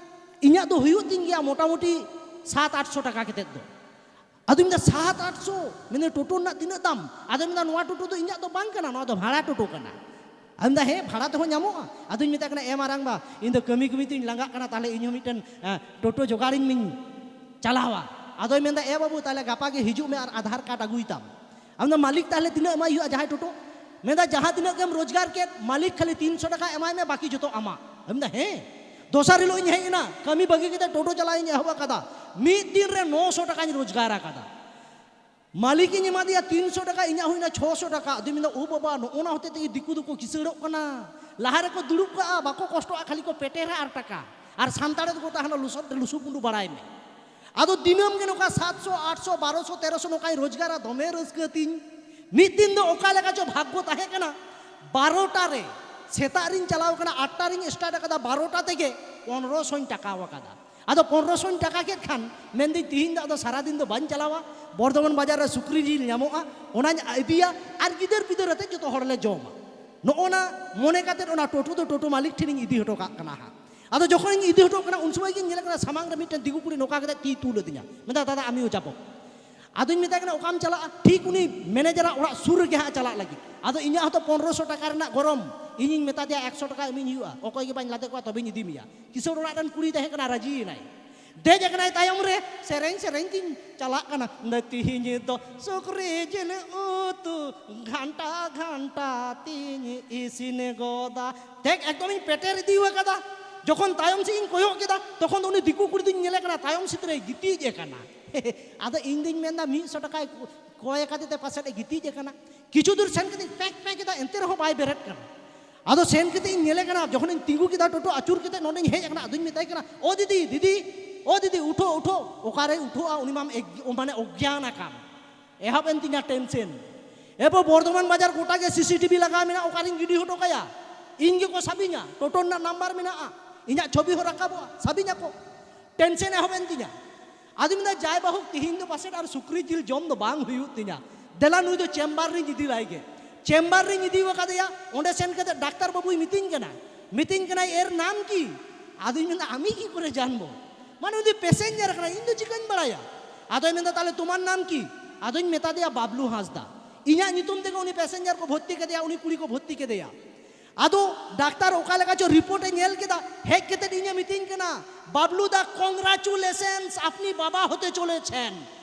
"ᱤᱧᱟᱹᱜ ᱫᱚ ᱦᱩᱭᱩᱜ ᱛᱤᱧ ᱜᱮᱭᱟ ᱢᱚᱴᱟᱢᱩᱴᱤ ᱥᱟᱛ ᱟᱴᱥᱚ ᱴᱟᱠᱟ ᱠᱟᱛᱮᱫ ᱫᱚ᱾" ᱟᱫᱚᱧ ᱢᱮᱱᱫᱟ, "ᱥᱟᱛ ᱟᱴᱥᱚ?" ᱢᱮᱱᱫᱟ, "ᱴᱳᱴᱳ ᱨᱮᱱᱟᱜ ᱛᱤᱱᱟᱹᱜ ᱫᱟᱢ?" ᱟᱫᱚᱧ ᱢᱮᱱᱫᱟ, "ᱱᱚᱣᱟ ᱴᱳᱴᱳ ᱫᱚ ᱤᱧᱟᱹᱜ ᱫᱚ ᱵᱟᱝ ᱠᱟᱱᱟ, ᱱᱚᱣᱟ ᱫᱚ ᱵᱷᱟᱲᱟ ᱴᱳᱴᱳ ᱠᱟᱱᱟ᱾" ᱟᱫᱚᱧ ᱢᱮᱱᱫᱟ, "ᱦᱮᱸ, ᱵᱷᱟᱲᱟ ᱛᱮᱦᱚᱸ ᱧᱟᱢᱚᱜᱼᱟ?" ᱟᱫᱚᱧ ᱢᱮᱛᱟᱭ ᱠᱟᱱᱟ, "ᱮ ᱢᱟᱨᱟᱝᱵᱟ, ᱤᱧ ᱫᱚ ᱠᱟᱹᱢᱤ ᱠᱟᱹᱢᱤ ᱛᱤᱧ ᱞᱟᱸᱜᱟᱜ ᱠᱟᱱᱟ, ᱛᱟᱦᱞᱮ ᱤᱧ ᱦᱚᱸ ᱢᱤᱫᱴᱮᱱ, ᱮ, ᱴᱳᱴᱳ ᱡᱚᱜᱟᱲᱤᱧ ᱢᱮᱧ ᱪᱟᱞᱟᱣᱟ᱾" ᱟᱫᱚᱭ ᱢᱮᱱᱫᱟ, "ᱮ ᱵᱟᱹᱵᱩ, ᱛᱟᱦᱞᱮ ᱜᱟᱯᱟ ᱜᱮ ᱦᱤᱡᱩᱜ ᱢᱮ ᱟᱨ ᱟᱫᱷᱟᱨ ᱠᱟᱨᱰ ᱟᱹᱜᱩᱭ ᱛᱟᱢ᱾" ᱟᱢ ᱫᱚ ᱢᱟᱹᱞᱤᱠ ᱛᱟᱦᱞᱮ ᱛᱤᱱᱟᱹᱜ ᱮᱢᱟᱭ ᱦᱩᱭᱩᱜᱼᱟ ᱡᱟᱦᱟᱸᱭ ᱴᱳᱴᱳ? ᱢᱮᱱᱫᱟ, "ᱡᱟᱦᱟᱸ ᱛᱤᱱᱟᱹᱜ ᱜᱮᱢ ᱨᱳᱡᱽᱜᱟᱨ ᱠᱮᱫ, ᱢᱟᱹᱞᱤᱠ ᱠᱷᱟᱹᱞᱤ ᱛᱤᱱᱥᱚ ᱴᱟᱠᱟ ᱮᱢᱟᱭ ᱢᱮ, ᱵᱟᱹᱠᱤ ᱡᱚᱛᱚ ᱟᱢᱟᱜ᱾" ᱢᱮᱱᱫᱟ, "ᱦᱮᱸ?" ᱫᱚᱥᱟᱨ ᱦᱤᱞᱳᱜ ᱤᱧ ᱦᱮᱡ ᱮᱱᱟ, ᱠᱟᱹᱢᱤ ᱵᱟᱹᱜᱤ ᱠᱟᱛᱮ ᱴᱳᱴᱳ ᱪᱟᱞᱟᱣ ᱤᱧ ᱮᱦᱚᱵ ᱟᱠᱟᱫᱟ᱾ ᱢᱤᱫ ᱫᱤᱱ ᱨᱮ ᱱᱚᱥᱚ ᱴᱟᱠᱟᱧ ᱨᱳᱡᱽᱜᱟᱨ ᱟᱠᱟᱫᱟ᱾ ᱢᱟᱹᱞᱤᱠ ᱤᱧ ᱮᱢᱟ ᱫᱮᱭᱟ ᱛᱤᱱᱥᱚ ᱴᱟᱠᱟ, ᱤᱧᱟᱹᱜ ᱦᱩᱭᱱᱟ ᱪᱷᱚᱥᱚ ᱴᱟᱠᱟ᱾ ᱟᱫᱚᱧ ᱢᱮᱱᱫᱟ, "ᱳ ᱵᱟᱵᱟ, ᱱᱚᱜᱼᱚ ᱱᱟ ᱦᱚᱛᱮ ᱛᱮᱜᱮ ᱫᱤᱠᱩ ᱫᱚᱠᱚ ᱠᱤᱥᱟᱹᱲᱚᱜ ᱠᱟᱱᱟ᱾ ᱞᱟᱦᱟ ᱨᱮᱠᱚ ᱫᱩᱲᱩᱵ ᱠᱟᱜᱼᱟ, ᱵᱟᱠᱚ ᱠᱚᱥᱴᱚᱜᱼᱟ, ᱠᱷᱟᱹᱞᱤ ᱠᱚ ᱯᱮᱴᱮᱨᱟ ᱟᱨ ᱴᱟᱠᱟ᱾ ᱟᱨ ᱥᱟᱱᱛᱟᱲ ᱫᱚᱠᱚ ᱛᱟᱦᱮᱱᱟ ᱞᱚᱥᱚᱫ ᱨᱮ ᱞᱩᱥᱩ ᱯᱩᱸᱰᱩ ᱵᱟᱲᱟᱭ ᱢᱮ᱾" ᱟᱫᱚ ᱫᱤᱱᱟᱹᱢ ᱜᱮ ᱱᱚᱝᱠᱟ ᱥᱟᱛᱥᱚ, ᱟᱴᱥᱚ, ᱵᱟᱨᱚᱥᱚ, ᱛᱮᱨᱚᱥᱚ ᱱᱚᱝᱠᱟᱧ ᱨᱳᱡᱽᱜᱟᱨᱟ, ᱫᱚᱢᱮ ᱨᱟᱹᱥᱠᱟᱹ ᱛᱤᱧ᱾ ᱢᱤᱫ ᱫᱤᱱ ᱫᱚ ᱚᱠᱟ ᱞᱮᱠᱟ ᱪᱚ ᱵᱷᱟᱜᱽᱜᱚ ᱛᱟᱦᱮᱸ ᱠᱟᱱᱟ, ᱵᱟᱨᱚᱴᱟ ᱨᱮ, ᱥᱮᱛᱟᱜ ᱨᱤᱧ ᱪᱟᱞᱟᱣ ᱠᱟᱱᱟ, ᱟᱴᱴᱟ ᱨᱤᱧ ᱥᱴᱟᱨᱴ ᱟᱠᱟᱫᱟ, ᱵᱟᱨᱚᱴᱟ ᱛᱮᱜᱮ ᱯᱚᱱᱨᱚᱥᱚᱧ ᱴᱟᱠᱟᱣ ᱟᱠᱟᱫᱟ᱾ ᱟᱫᱚ ᱯᱚᱱᱨᱚᱥᱚᱧ ᱴᱟᱠᱟ ᱠᱮᱫ ᱠᱷᱟᱱ ᱢᱮᱱᱫᱟᱹᱧ, "ᱛᱤᱦᱤᱧ ᱫᱚ ᱟᱫᱚ ᱥᱟᱨᱟᱫᱤᱱ ᱫᱚ ᱵᱟᱹᱧ ᱪᱟᱞᱟᱣᱟ, ᱵᱚᱨᱫᱷᱚᱢᱟᱱ ᱵᱟᱡᱟᱨ ᱨᱮ ᱥᱩᱠᱨᱤ ᱡᱤᱞ ᱧᱟᱢᱚᱜᱼᱟ, ᱚᱱᱟᱧ ᱤᱫᱤᱭᱟ ᱟᱨ ᱜᱤᱫᱟᱹᱨ ᱯᱤᱫᱟᱹᱨ ᱟᱛᱮ ᱡᱚᱛᱚ ᱦᱚᱲ ᱞᱮ ᱡᱚᱢᱟ᱾" ᱱᱚᱜᱼᱚ ᱱᱟ ᱢᱚᱱᱮ ᱠᱟᱛᱮ ᱚᱱᱟ ᱴᱳᱴᱳ ᱫᱚ ᱴᱳᱴᱳ ᱢᱟᱹᱞᱤᱠ ᱴᱷᱮᱱᱤᱧ ᱤᱫᱤ ᱦᱚᱴᱚ ᱠᱟᱜ ᱠᱟᱱᱟ ᱦᱟᱸᱜ᱾ ᱟᱫᱚ ᱡᱚᱠᱷᱚᱱᱤᱧ ᱤᱫᱤ ᱦᱚᱴᱚ ᱠᱟᱱᱟ, ᱩᱱ ᱥᱚᱢᱚᱭ ᱜᱤᱧ ᱧᱮᱞᱮ ᱠᱟᱱᱟ ᱥᱟᱢᱟᱝ ᱨᱮ ᱢᱤᱫᱴᱮᱱ ᱫᱤᱠᱩ ᱠᱩᱲᱤ ᱱᱚᱝᱠᱟ ᱠᱟᱛᱮ ᱛᱤ ᱛᱩᱞ ᱟᱹᱫᱤᱧᱟ, ᱢᱮᱱᱫᱟ, "ᱫᱟᱫᱟ, ᱟᱢᱤᱣ ᱡᱟᱵᱚ᱾" ᱟᱫᱚᱧ ᱢᱮᱛᱟᱭ ᱠᱟᱱᱟ, "ᱚᱠᱟᱢ ᱪᱟᱞᱟᱜᱼᱟ?" ᱴᱷᱤᱠ ᱩᱱᱤ ᱢᱮᱱᱮᱡᱟᱨᱟᱜ ᱚᱲᱟᱜ ᱥᱩᱨ ᱨᱮᱜᱮ ᱦᱟᱸᱜ ᱪᱟᱞᱟᱜ ᱞᱟᱹᱜᱤᱫ᱾ ᱟᱫᱚ ᱤᱧᱟᱹᱜ ᱦᱚᱸᱛᱚ ᱯᱚᱱᱨᱚᱥᱚ ᱴᱟᱠᱟ ᱨᱮᱱᱟᱜ ᱜᱚᱨᱚᱢ, ᱤᱧᱤᱧ ᱢᱮᱛᱟ ᱫᱮᱭᱟ, "ᱮᱠᱥᱚ ᱴᱟᱠᱟ ᱮᱢᱤᱧ ᱦᱩᱭᱩᱜᱼᱟ, ᱚᱠᱚᱭ ᱜᱮ ᱵᱟᱹᱧ ᱞᱟᱫᱮ ᱠᱚᱣᱟ, ᱛᱚᱵᱮᱧ ᱤᱫᱤ ᱢᱮᱭᱟ᱾" ᱠᱤᱥᱟᱹᱲ ᱚᱲᱟᱜ ᱨᱮᱱ ᱠᱩᱲᱤᱭ ᱛᱟᱦᱮᱸ ᱠᱟᱱᱟ, ᱨᱟᱹᱡᱤᱭᱮᱱᱟᱭ᱾ ᱫᱮᱡ ᱟᱠᱟᱱᱟᱭ ᱛᱟᱭᱚᱢ ᱨᱮ, ᱥᱮᱨᱮᱧ ᱥᱮᱨᱮᱧ ᱛᱤᱧ ᱪᱟᱞᱟᱜ ᱠᱟᱱᱟ, "ᱛᱤᱦᱤᱧ ᱫᱚ ᱥᱩᱠᱨᱤ ᱡᱤᱞ ᱩᱛᱩ ᱜᱷᱟᱱᱴᱟ ᱜᱷᱟᱱᱴᱟ ᱛᱤᱧ ᱤᱥᱤᱱ ᱜᱚᱫᱟ᱾" ᱫᱮᱡ ᱮᱠᱫᱚᱢᱤᱧ ᱯᱮᱴᱮᱨ ᱤᱫᱤ ᱟᱠᱟᱫᱟ᱾ ᱡᱚᱠᱷᱚᱱ ᱛᱟᱭᱚᱢ ᱥᱮᱫ ᱤᱧ ᱠᱚᱭᱚᱜ ᱠᱮᱫᱟ, ᱛᱚᱠᱷᱚᱱ ᱫᱚ ᱩᱱᱤ ᱫᱤᱠᱩ ᱠᱩᱲᱤ ᱫᱚᱧ ᱧᱮᱞᱮ ᱠᱟᱱᱟ, ᱛᱟᱭᱚᱢ ᱥᱮᱫ ᱨᱮᱭ ᱜᱤᱛᱤᱡ ᱟᱠᱟᱱᱟ᱾ ᱟᱫᱚ ᱤᱧ ᱫᱩᱧ ᱢᱮᱱᱫᱟ, ᱢᱤᱫ ᱥᱚ ᱴᱟᱠᱟᱭ ᱠᱚᱭ ᱟᱠᱟᱫᱮ ᱛᱮ ᱯᱟᱥᱮᱡ ᱮ ᱜᱤᱛᱤᱡ ᱟᱠᱟᱱᱟ᱾ ᱠᱤᱪᱷᱩ ᱫᱩᱨ ᱥᱮᱱ ᱠᱟᱛᱮᱧ ᱯᱮᱠ ᱯᱮᱠ ᱮᱫᱟ, ᱮᱱᱛᱮ ᱨᱮᱦᱚᱸ ᱵᱟᱭ ᱵᱮᱨᱮᱫ ᱠᱟᱱᱟ᱾ ᱟᱫᱚ ᱥᱮᱱ ᱠᱟᱛᱮ ᱤᱧ ᱧᱮᱞᱮ ᱠᱟᱱᱟ, ᱡᱚᱠᱷᱚᱱᱤᱧ ᱛᱤᱸᱜᱩ ᱠᱮᱫᱟ, ᱴᱳᱴᱳ ᱟᱹᱪᱩᱨ ᱠᱟᱛᱮ ᱱᱚᱸᱰᱮᱧ ᱦᱮᱡ ᱟᱠᱟᱱᱟ, ᱟᱫᱚᱧ ᱢᱮᱛᱟᱭ ᱠᱟᱱᱟ, "ᱳ ᱫᱤᱫᱤ, ᱫᱤᱫᱤ, ᱳ ᱫᱤᱫᱤ, ᱩᱴᱷᱳ, ᱩᱴᱷᱳ᱾" ᱚᱠᱟᱨᱮ ᱩᱴᱷᱳᱜᱼᱟ, ᱩᱱᱤ ᱢᱟᱢ ᱮᱜ-, ᱢᱟᱱᱮ ᱚᱜᱽᱜᱭᱟᱱ ᱟᱠᱟᱱ᱾ ᱮᱦᱚᱵ ᱮᱱ ᱛᱤᱧᱟ ᱴᱮᱱᱥᱮᱱ᱾ ᱮᱨᱯᱚᱨ ᱵᱚᱨᱫᱷᱚᱢᱟᱱ ᱵᱟᱡᱟᱨ ᱜᱚᱴᱟ ᱜᱮ ᱥᱤᱥᱤᱴᱤᱵᱷᱤ ᱞᱟᱜᱟᱣ ᱢᱮᱱᱟᱜᱼᱟ, ᱚᱠᱟᱨᱤᱧ ᱜᱤᱰᱤ ᱦᱚᱴᱚ ᱠᱟᱭᱟ? ᱤᱧ ᱜᱮᱠᱚ ᱥᱟᱵᱤᱧᱟ, ᱴᱳᱴᱳ ᱨᱮᱱᱟᱜ ᱱᱟᱢᱵᱟᱨ ᱢᱮᱱᱟᱜᱼᱟ, ᱤᱧᱟᱹᱜ ᱪᱷᱚᱵᱤ ᱦᱚᱸ ᱨᱟᱠᱟᱵᱚᱜᱼᱟ, ᱥᱟᱵᱤᱧᱟᱠᱚ᱾ ᱴᱮᱱᱥᱮᱱ ᱮᱦᱚᱵ ᱮᱱ ᱛᱤᱧᱟ᱾ ᱟᱫᱚᱧ ᱢᱮᱱᱫᱟ, ᱡᱟᱭ ᱵᱟᱦᱩᱠ, ᱛᱤᱦᱤᱧ ᱫᱚ ᱯᱟᱥᱮᱡ ᱟᱨ ᱥᱩᱠᱨᱤ ᱡᱤᱞ ᱡᱚᱢ ᱫᱚ ᱵᱟᱝ ᱦᱩᱭᱩᱜ ᱛᱤᱧᱟ, ᱫᱮᱞᱟ ᱱᱩᱭ ᱫᱚ ᱪᱮᱢᱵᱟᱨ ᱨᱤᱧ ᱤᱫᱤ ᱞᱟᱭ ᱜᱮ᱾ ᱪᱮᱢᱵᱟᱨ ᱨᱤᱧ ᱤᱫᱤ ᱟᱠᱟᱫᱮᱭᱟ, ᱚᱸᱰᱮ ᱥᱮᱱ ᱠᱟᱛᱮ ᱰᱟᱠᱛᱟᱨ ᱵᱟᱹᱵᱩᱭ ᱢᱤᱛᱟᱹᱧ ᱠᱟᱱᱟ, ᱢᱤᱛᱟᱹᱧ ᱠᱟᱱᱟᱭ, "ᱮᱨ ᱱᱟᱢ ᱠᱤ?" ᱟᱫᱚᱧ ᱢᱮᱱᱫᱟ, "ᱟᱢᱤ ᱠᱤ ᱠᱚᱨᱮ ᱡᱟᱱᱵᱚ?" ᱢᱟᱱᱮ ᱩᱱᱤ ᱯᱮᱥᱮᱧᱡᱟᱨ ᱠᱟᱱᱟᱭ, ᱤᱧ ᱫᱚ ᱪᱤᱠᱟᱹᱧ ᱵᱟᱲᱟᱭᱟ? ᱟᱫᱚᱭ ᱢᱮᱱᱫᱟ, "ᱛᱟᱦᱞᱮ ᱛᱩᱢᱟᱨ ᱱᱟᱢ ᱠᱤ?" ᱟᱫᱚᱧ ᱢᱮᱛᱟ ᱫᱮᱭᱟ, "ᱵᱟᱵᱞᱩ ᱦᱟᱸᱥᱫᱟ, ᱤᱧᱟᱹᱜ ᱧᱩᱛᱩᱢ ᱛᱮᱜᱮ ᱩᱱᱤ ᱯᱮᱥᱮᱧᱡᱟᱨ ᱠᱚ ᱵᱷᱚᱨᱛᱤ ᱠᱮᱫᱮᱭᱟ, ᱩᱱᱤ ᱠᱩᱲᱤ ᱠᱚ ᱵᱷᱚᱨᱛᱤ ᱠᱮᱫᱮᱭᱟ᱾" ᱟᱫᱚ ᱰᱟᱠᱛᱟᱨ ᱚᱠᱟ ᱞᱮᱠᱟ ᱪᱚ ᱨᱤᱯᱳᱨᱴ ᱮ ᱧᱮᱞ ᱠᱮᱫᱟ, ᱦᱮᱡ ᱠᱟᱛᱮ ᱤᱧᱮ ᱢᱤᱛᱟᱹᱧ ᱠᱟᱱᱟ, "ᱵᱟᱵᱞᱩ ᱫᱟ, ᱠᱚᱝᱜᱽᱨᱟᱪᱩᱞᱮᱥᱚᱱᱥ, ᱟᱯᱱᱤ ᱵᱟᱵᱟ ᱦᱚᱛᱮ ᱪᱚᱞᱮᱪᱷᱮᱱ᱾"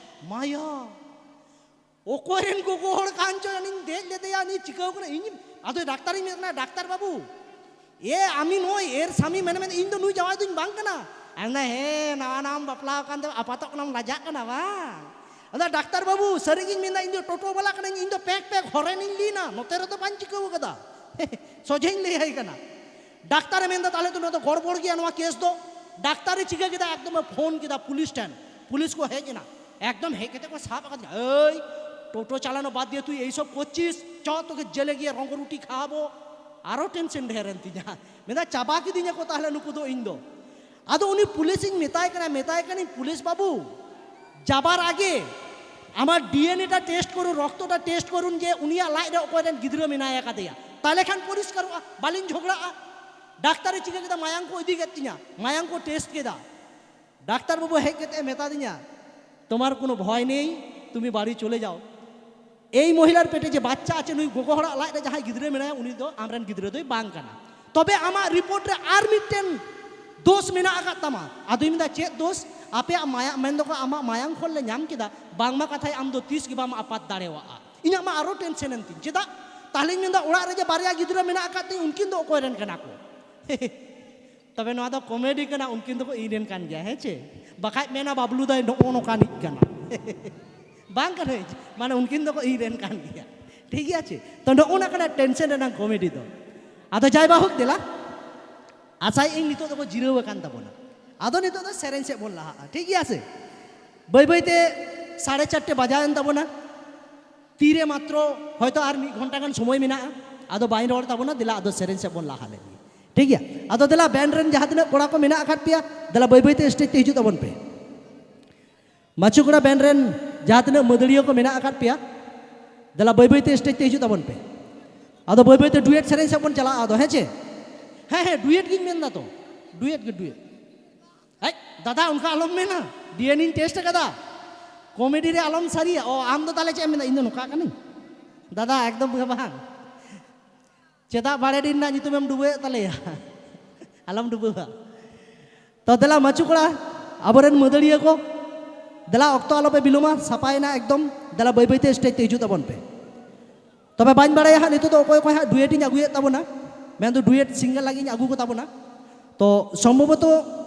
ᱢᱟᱭᱟ, ᱚᱠᱚᱭ ᱨᱮᱱ ᱜᱚᱜᱚ ᱦᱚᱲ ᱠᱟᱱ ᱪᱚ, ᱡᱟᱹᱱᱤᱧ ᱫᱮᱡ ᱞᱮᱫᱮᱭᱟ, ᱩᱱᱤ ᱪᱤᱠᱟᱹᱣ ᱠᱟᱱᱟ? ᱤᱧ ᱟᱫᱚ ᱰᱟᱠᱛᱟᱨᱤᱧ ᱢᱮᱛᱟᱭ ᱠᱟᱱᱟ, "ᱰᱟᱠᱛᱟᱨ ᱵᱟᱹᱵᱩ, ᱮ ᱟᱢᱤ ᱱᱚᱭ, ᱮᱨ ᱥᱟᱢᱤ ᱢᱮᱱ ᱢᱮᱱ, ᱤᱧ ᱫᱚ ᱱᱩᱭ ᱡᱟᱶᱟᱭ ᱫᱚᱧ ᱵᱟᱝ ᱠᱟᱱᱟ?" ᱟᱨ ᱢᱮᱱᱫᱟ, "ᱦᱮᱸ, ᱱᱟᱣᱟ ᱱᱟᱣᱟᱢ ᱵᱟᱯᱞᱟ ᱟᱠᱟᱱ ᱛᱮ ᱟᱯᱟᱛᱚᱜ ᱠᱟᱱᱟᱢ, ᱞᱟᱡᱟᱜ ᱠᱟᱱᱟ ᱵᱟᱝ?" ᱟᱫᱚ, "ᱰᱟᱠᱛᱟᱨ ᱵᱟᱹᱵᱩ, ᱥᱟᱹᱨᱤᱜᱤᱧ ᱢᱮᱱᱫᱟ, ᱤᱧ ᱫᱚ ᱴᱳᱴᱳ ᱵᱟᱞᱟ ᱠᱟᱹᱱᱟᱹᱧ, ᱤᱧ ᱫᱚ ᱯᱮᱠ ᱯᱮᱠ ᱦᱚᱨᱮᱱᱤᱧ ᱞᱤᱱᱟ, ᱱᱚᱛᱮ ᱨᱮᱫᱚ ᱵᱟᱹᱧ ᱪᱤᱠᱟᱹᱣ ᱠᱟᱫᱟ᱾" ᱥᱚᱡᱷᱮᱧ ᱞᱟᱹᱭᱟᱭ ᱠᱟᱱᱟ᱾ ᱰᱟᱠᱛᱟᱨᱮ ᱢᱮᱱᱫᱟ, "ᱛᱟᱦᱞᱮ ᱛᱚ ᱱᱚᱣᱟ ᱫᱚ ᱜᱚᱲᱵᱚᱲ ᱜᱮᱭᱟ ᱱᱚᱣᱟ ᱠᱮᱥ ᱫᱚ᱾" ᱰᱟᱠᱛᱟᱨᱮ ᱪᱤᱠᱟᱹ ᱠᱮᱫᱟ? ᱮᱠᱫᱚᱢᱮ ᱯᱷᱳᱱ ᱠᱮᱫᱟ ᱯᱩᱞᱤᱥ ᱴᱷᱮᱱ᱾ ᱯᱩᱞᱤᱥ ᱠᱚ ᱦᱮᱡ ᱮᱱᱟ, ᱮᱠᱫᱚᱢ ᱦᱮᱡ ᱠᱟᱛᱮ ᱠᱚ ᱥᱟᱵ ᱟᱠᱟᱫᱤᱧᱟ, "ᱮᱭ, ᱴᱳᱴᱳ ᱪᱟᱞᱟᱱᱳ ᱵᱟᱫ ᱫᱤᱭᱮ ᱛᱩᱭ ᱮᱭ ᱥᱚᱵ ᱠᱚᱨᱪᱤᱥ, ᱪᱚ ᱛᱳᱠᱮ ᱡᱮᱞᱮ ᱜᱤᱭᱮ ᱨᱚᱝᱜᱚ ᱨᱩᱴᱤ ᱠᱷᱟᱣᱟᱵᱚ᱾" ᱟᱨᱚ ᱴᱮᱱᱥᱮᱱ ᱰᱷᱮᱨ ᱮᱱ ᱛᱤᱧᱟ᱾ ᱢᱮᱱᱫᱟ, "ᱪᱟᱵᱟ ᱠᱤᱫᱤᱧᱟ ᱠᱚ ᱛᱟᱦᱞᱮ ᱱᱩᱠᱩ ᱫᱚ ᱤᱧ ᱫᱚ᱾" ᱟᱫᱚ ᱩᱱᱤ ᱯᱩᱞᱤᱥᱤᱧ ᱢᱮᱛᱟᱭ ᱠᱟᱱᱟ, ᱢᱮᱛᱟᱭ ᱠᱟᱹᱱᱟᱹᱧ, "ᱯᱩᱞᱤᱥ ᱵᱟᱹᱵᱩ, ᱡᱟᱵᱟᱨ ᱟᱜᱮ ᱟᱢᱟᱨ ᱰᱤ ᱮᱱ ᱮ ᱴᱟ ᱴᱮᱥᱴ ᱠᱚᱨᱩᱱ, ᱨᱚᱠᱛᱚ ᱴᱟ ᱴᱮᱥᱴ ᱠᱚᱨᱩᱱ ᱡᱮ ᱩᱱᱤᱭᱟᱜ ᱞᱟᱡ ᱨᱮ ᱚᱠᱚᱭ ᱨᱮᱱ ᱜᱤᱫᱽᱨᱟᱹ ᱢᱮᱱᱟᱭ ᱟᱠᱟᱫᱮᱭᱟ, ᱛᱟᱦᱞᱮ ᱠᱷᱟᱱ ᱯᱚᱨᱤᱥᱠᱟᱨᱚᱜᱼᱟ, ᱵᱟᱹᱞᱤᱧ ᱡᱷᱚᱜᱽᱲᱟᱜᱼᱟ᱾" ᱰᱟᱠᱛᱟᱨᱮ ᱪᱤᱠᱟᱹ ᱠᱮᱫᱟ? ᱢᱟᱭᱟᱝ ᱠᱚ ᱤᱫᱤ ᱠᱮᱫ ᱛᱤᱧᱟ, ᱢᱟᱭᱟᱝ ᱠᱚ ᱴᱮᱥᱴ ᱠᱮᱫᱟ᱾ ᱰᱟᱠᱛᱟᱨ ᱵᱟᱹᱵᱩ ᱦᱮᱡ ᱠᱟᱛᱮ ᱢᱮᱛᱟ ᱫᱤᱧᱟ, "তোমার কোনো ভয় নেই, তুমি বাড়ি চলে যাও। এই মহিলার পেটে যে বাচ্চা আছে, ᱱᱩᱭ ᱜᱚᱜᱚ ᱦᱚᱲᱟᱜ ᱞᱟᱡ ᱨᱮ ᱡᱟᱦᱟᱸᱭ ᱜᱤᱫᱽᱨᱟᱹ ᱢᱮᱱᱟᱭᱟ, ᱩᱱᱤ ᱫᱚ ᱟᱢᱨᱮᱱ ᱜᱤᱫᱽᱨᱟᱹ ᱫᱚᱭ ᱵᱟᱝ ᱠᱟᱱᱟ᱾ ᱛᱚᱵᱮ ᱟᱢᱟᱜ ᱨᱤᱯᱳᱨᱴ ᱨᱮ ᱟᱨ ᱢᱤᱫᱴᱮᱱ ᱫᱳᱥ ᱢᱮᱱᱟᱜ ᱟᱠᱟᱫ ᱛᱟᱢᱟ᱾" ᱟᱫᱚᱧ ᱢᱮᱱᱫᱟ, "ᱪᱮᱫ ᱫᱳᱥ?" "ᱟᱯᱮᱭᱟᱜ ᱢᱟᱭᱟᱢ, ᱢᱮᱱ ᱫᱚᱠᱚ ᱟᱢᱟᱜ ᱢᱟᱭᱟᱢ ᱠᱷᱚᱱ ᱞᱮ ᱧᱟᱢ ᱠᱮᱫᱟ, ᱵᱟᱝᱢᱟ ᱠᱟᱛᱷᱟᱭ ᱟᱢ ᱫᱚ ᱛᱤᱥ ᱜᱮ ᱵᱟᱢ ᱟᱯᱟᱛ ᱫᱟᱲᱮᱣᱟᱜᱼᱟ᱾" ᱤᱧᱟᱹᱜ ᱢᱟ ᱟᱨᱚ ᱴᱮᱱᱥᱮᱱ ᱮᱱ ᱛᱤᱧ, ᱪᱮᱫᱟᱜ? ᱛᱟᱦᱞᱮᱧ ᱢᱮᱱᱫᱟ, ᱚᱲᱟᱜ ᱨᱮ ᱡᱮ ᱵᱟᱨᱭᱟ ᱜᱤᱫᱽᱨᱟᱹ ᱢᱮᱱᱟᱜ ᱟᱠᱟᱫ ᱛᱤᱧ, ᱩᱱᱠᱤᱱ ᱫᱚ ᱚᱠᱚᱭ ᱨᱮᱱ ᱠᱟᱱᱟ ᱠᱚ? ᱛᱚᱵᱮ ᱱᱚᱣᱟ ᱫᱚ ᱠᱚᱢᱮᱰᱤ ᱠᱟᱱᱟ, ᱩᱱᱠᱤᱱ ᱫᱚᱠᱚ ᱤᱧ ᱨᱮᱱ ᱠᱟᱱ ᱜᱮᱭᱟ, ᱦᱮᱸ ᱪᱮ? ᱵᱟᱠᱷᱟᱡ ᱢᱮᱱᱟ, "ᱵᱟᱵᱞᱩ ᱫᱟᱭ ᱱᱚᱜᱼᱚ ᱱᱚᱝᱠᱟᱱᱤᱡ ᱠᱟᱱᱟ᱾" ᱵᱟᱝ ᱠᱟᱹᱱᱟᱹᱧ, ᱢᱟᱱᱮ ᱩᱱᱠᱤᱱ ᱫᱚᱠᱚ ᱤᱧ ᱨᱮᱱ ᱠᱟᱱ ᱜᱮᱭᱟ, ᱴᱷᱤᱠ ᱜᱮᱭᱟ ᱪᱮ? ᱛᱚ ᱱᱚᱜᱼᱚ ᱱᱚᱝᱠᱟᱱᱟᱜ ᱴᱮᱱᱥᱮᱱ ᱨᱮᱱᱟᱜ ᱠᱚᱢᱮᱰᱤ ᱫᱚ᱾ ᱟᱫᱚ ᱡᱟᱭ ᱵᱟᱦᱩᱠ, ᱫᱮᱞᱟ, ᱟᱥᱟᱭᱮᱫ ᱟᱹᱧ ᱱᱤᱛᱚᱜ ᱫᱚᱠᱚ ᱡᱤᱨᱟᱹᱣ ᱟᱠᱟᱱ ᱛᱟᱵᱚᱱᱟ᱾ ᱟᱫᱚ ᱱᱤᱛᱚᱜ ᱫᱚ ᱥᱮᱨᱮᱧ ᱥᱮᱫ ᱵᱚᱱ ᱞᱟᱦᱟᱜᱼᱟ, ᱴᱷᱤᱠ ᱜᱮᱭᱟ ᱥᱮ? ᱵᱟᱹᱭ ᱵᱟᱹᱭ ᱛᱮ ᱥᱟᱲᱮ ᱪᱟᱨᱴᱮ ᱵᱟᱡᱟᱣ ᱮᱱ ᱛᱟᱵᱚᱱᱟ᱾ ᱛᱤᱨᱮ ᱢᱟᱛᱨᱚ ᱦᱚᱭᱛᱚ ᱟᱨ ᱢᱤᱫ ᱜᱷᱚᱱᱴᱟ ᱜᱟᱱ ᱥᱚᱢᱚᱭ ᱢᱮᱱᱟᱜᱼᱟ᱾ ᱟᱫᱚ ᱵᱟᱹᱧ ᱨᱚᱲ ᱛᱟᱵᱚᱱᱟ, ᱫᱮᱞᱟ ᱟᱫᱚ ᱥᱮᱨᱮᱧ ᱥᱮᱫ ᱵᱚᱱ ᱞᱟᱦᱟ ᱞᱮᱱ ᱜᱮ᱾ ᱴᱷᱤᱠ ᱜᱮᱭᱟ? ᱟᱫᱚ ᱫᱮᱞᱟ ᱵᱮᱱᱰ ᱨᱮᱱ ᱡᱟᱦᱟᱸ ᱛᱤᱱᱟᱹᱜ ᱠᱚᱲᱟ ᱠᱚ ᱢᱮᱱᱟᱜ ᱟᱠᱟᱫ ᱯᱮᱭᱟ, ᱫᱮᱞᱟ ᱵᱟᱹᱭ ᱵᱟᱹᱭᱛᱮ ᱥᱴᱮᱡᱽ ᱛᱮ ᱦᱤᱡᱩᱜ ᱛᱟᱵᱚᱱ ᱯᱮ᱾ ᱢᱟᱹᱪᱩ ᱠᱚᱲᱟ ᱵᱮᱱᱰ ᱨᱮᱱ ᱡᱟᱦᱟᱸ ᱛᱤᱱᱟᱹᱜ ᱢᱟᱹᱫᱟᱹᱲᱤᱭᱟᱹ ᱠᱚ ᱢᱮᱱᱟᱜ ᱟᱠᱟᱫ ᱯᱮᱭᱟ, ᱫᱮᱞᱟ ᱵᱟᱹᱭ ᱵᱟᱹᱭᱛᱮ ᱥᱴᱮᱡᱽ ᱛᱮ ᱦᱤᱡᱩᱜ ᱛᱟᱵᱚᱱ ᱯᱮ᱾ ᱟᱫᱚ ᱵᱟᱹᱭ ᱵᱟᱹᱭᱛᱮ ᱰᱩᱭᱮᱴ ᱥᱮᱨᱮᱧ ᱥᱮᱫ ᱵᱚᱱ ᱪᱟᱞᱟᱜᱼᱟ ᱟᱫᱚ, ᱦᱮᱸ ᱪᱮ? ᱦᱮᱸ, ᱦᱮᱸ, ᱰᱩᱭᱮᱴ ᱜᱤᱧ ᱢᱮᱱᱫᱟ ᱛᱚ᱾ ᱰᱩᱭᱮᱴ ᱜᱮ, ᱰᱩᱭᱮᱴ᱾ ᱦᱮᱡ, ᱫᱟᱫᱟ, ᱚᱱᱠᱟ ᱟᱞᱚᱢ ᱢᱮᱱᱟ᱾ ᱰᱤᱭᱮᱱᱤᱧ ᱴᱮᱥᱴ ᱟᱠᱟᱫᱟ᱾ ᱠᱚᱢᱮᱰᱤ ᱨᱮ ᱟᱞᱚᱢ ᱥᱟᱹᱨᱤᱭᱟ᱾ ᱚ, ᱟᱢ ᱫᱚ ᱛᱟᱦᱞᱮ ᱪᱮᱫ ᱮᱢ ᱢᱮᱱᱫᱟ? ᱤᱧ ᱫᱚ ᱱᱚᱝᱠᱟ ᱠᱟᱹᱱᱟᱹᱧ᱾ ᱫᱟᱫᱟ, ᱮᱠᱫᱚᱢ ᱜᱮ ᱵᱟᱝ᱾ ᱪᱮᱫᱟᱜ ᱵᱟᱲᱮᱰᱤ ᱨᱮᱱᱟᱜ ᱧᱩᱛᱩᱢᱮᱢ ᱰᱩᱵᱟᱹᱭᱮᱫ ᱛᱟᱞᱮᱭᱟ? ᱟᱞᱚᱢ ᱰᱩᱵᱟᱹᱣᱟ᱾ ᱛᱚ ᱫᱮᱞᱟ ᱢᱟᱹᱪᱩ ᱠᱚᱲᱟ, ᱟᱵᱚᱨᱮᱱ ᱢᱟᱹᱫᱟᱹᱲᱤᱭᱟᱹ ᱠᱚ, ᱫᱮᱞᱟ ᱚᱠᱛᱚ ᱟᱞᱚᱯᱮ ᱵᱤᱞᱚᱢᱟ, ᱥᱟᱯᱷᱟᱭᱮᱱᱟ ᱮᱠᱫᱚᱢ᱾ ᱫᱮᱞᱟ ᱵᱟᱹᱭ ᱵᱟᱹᱭᱛᱮ ᱥᱴᱮᱡᱽ ᱛᱮ ᱦᱤᱡᱩᱜ ᱛᱟᱵᱚᱱ ᱯᱮ᱾ ᱛᱚᱵᱮ ᱵᱟᱹᱧ ᱵᱟᱲᱟᱭᱟ ᱦᱟᱸᱜ ᱱᱤᱛᱚᱜ ᱫᱚ ᱚᱠᱚᱭ ᱚᱠᱚᱭ ᱦᱟᱸᱜ ᱰᱩᱭᱮᱴ ᱤᱧ ᱟᱹᱜᱩᱭᱮᱫ ᱛᱟᱵᱚᱱᱟ, ᱢᱮᱱᱫᱚ ᱰᱩᱭᱮᱴ ᱥᱤᱝᱜᱟᱨ ᱞᱟᱹᱜᱤᱫ ᱤᱧ ᱟᱹᱜᱩ ᱠᱚ ᱛᱟᱵᱚᱱᱟ᱾ ᱛᱚ ᱥᱚᱢᱵᱷᱚᱵᱚᱛᱚ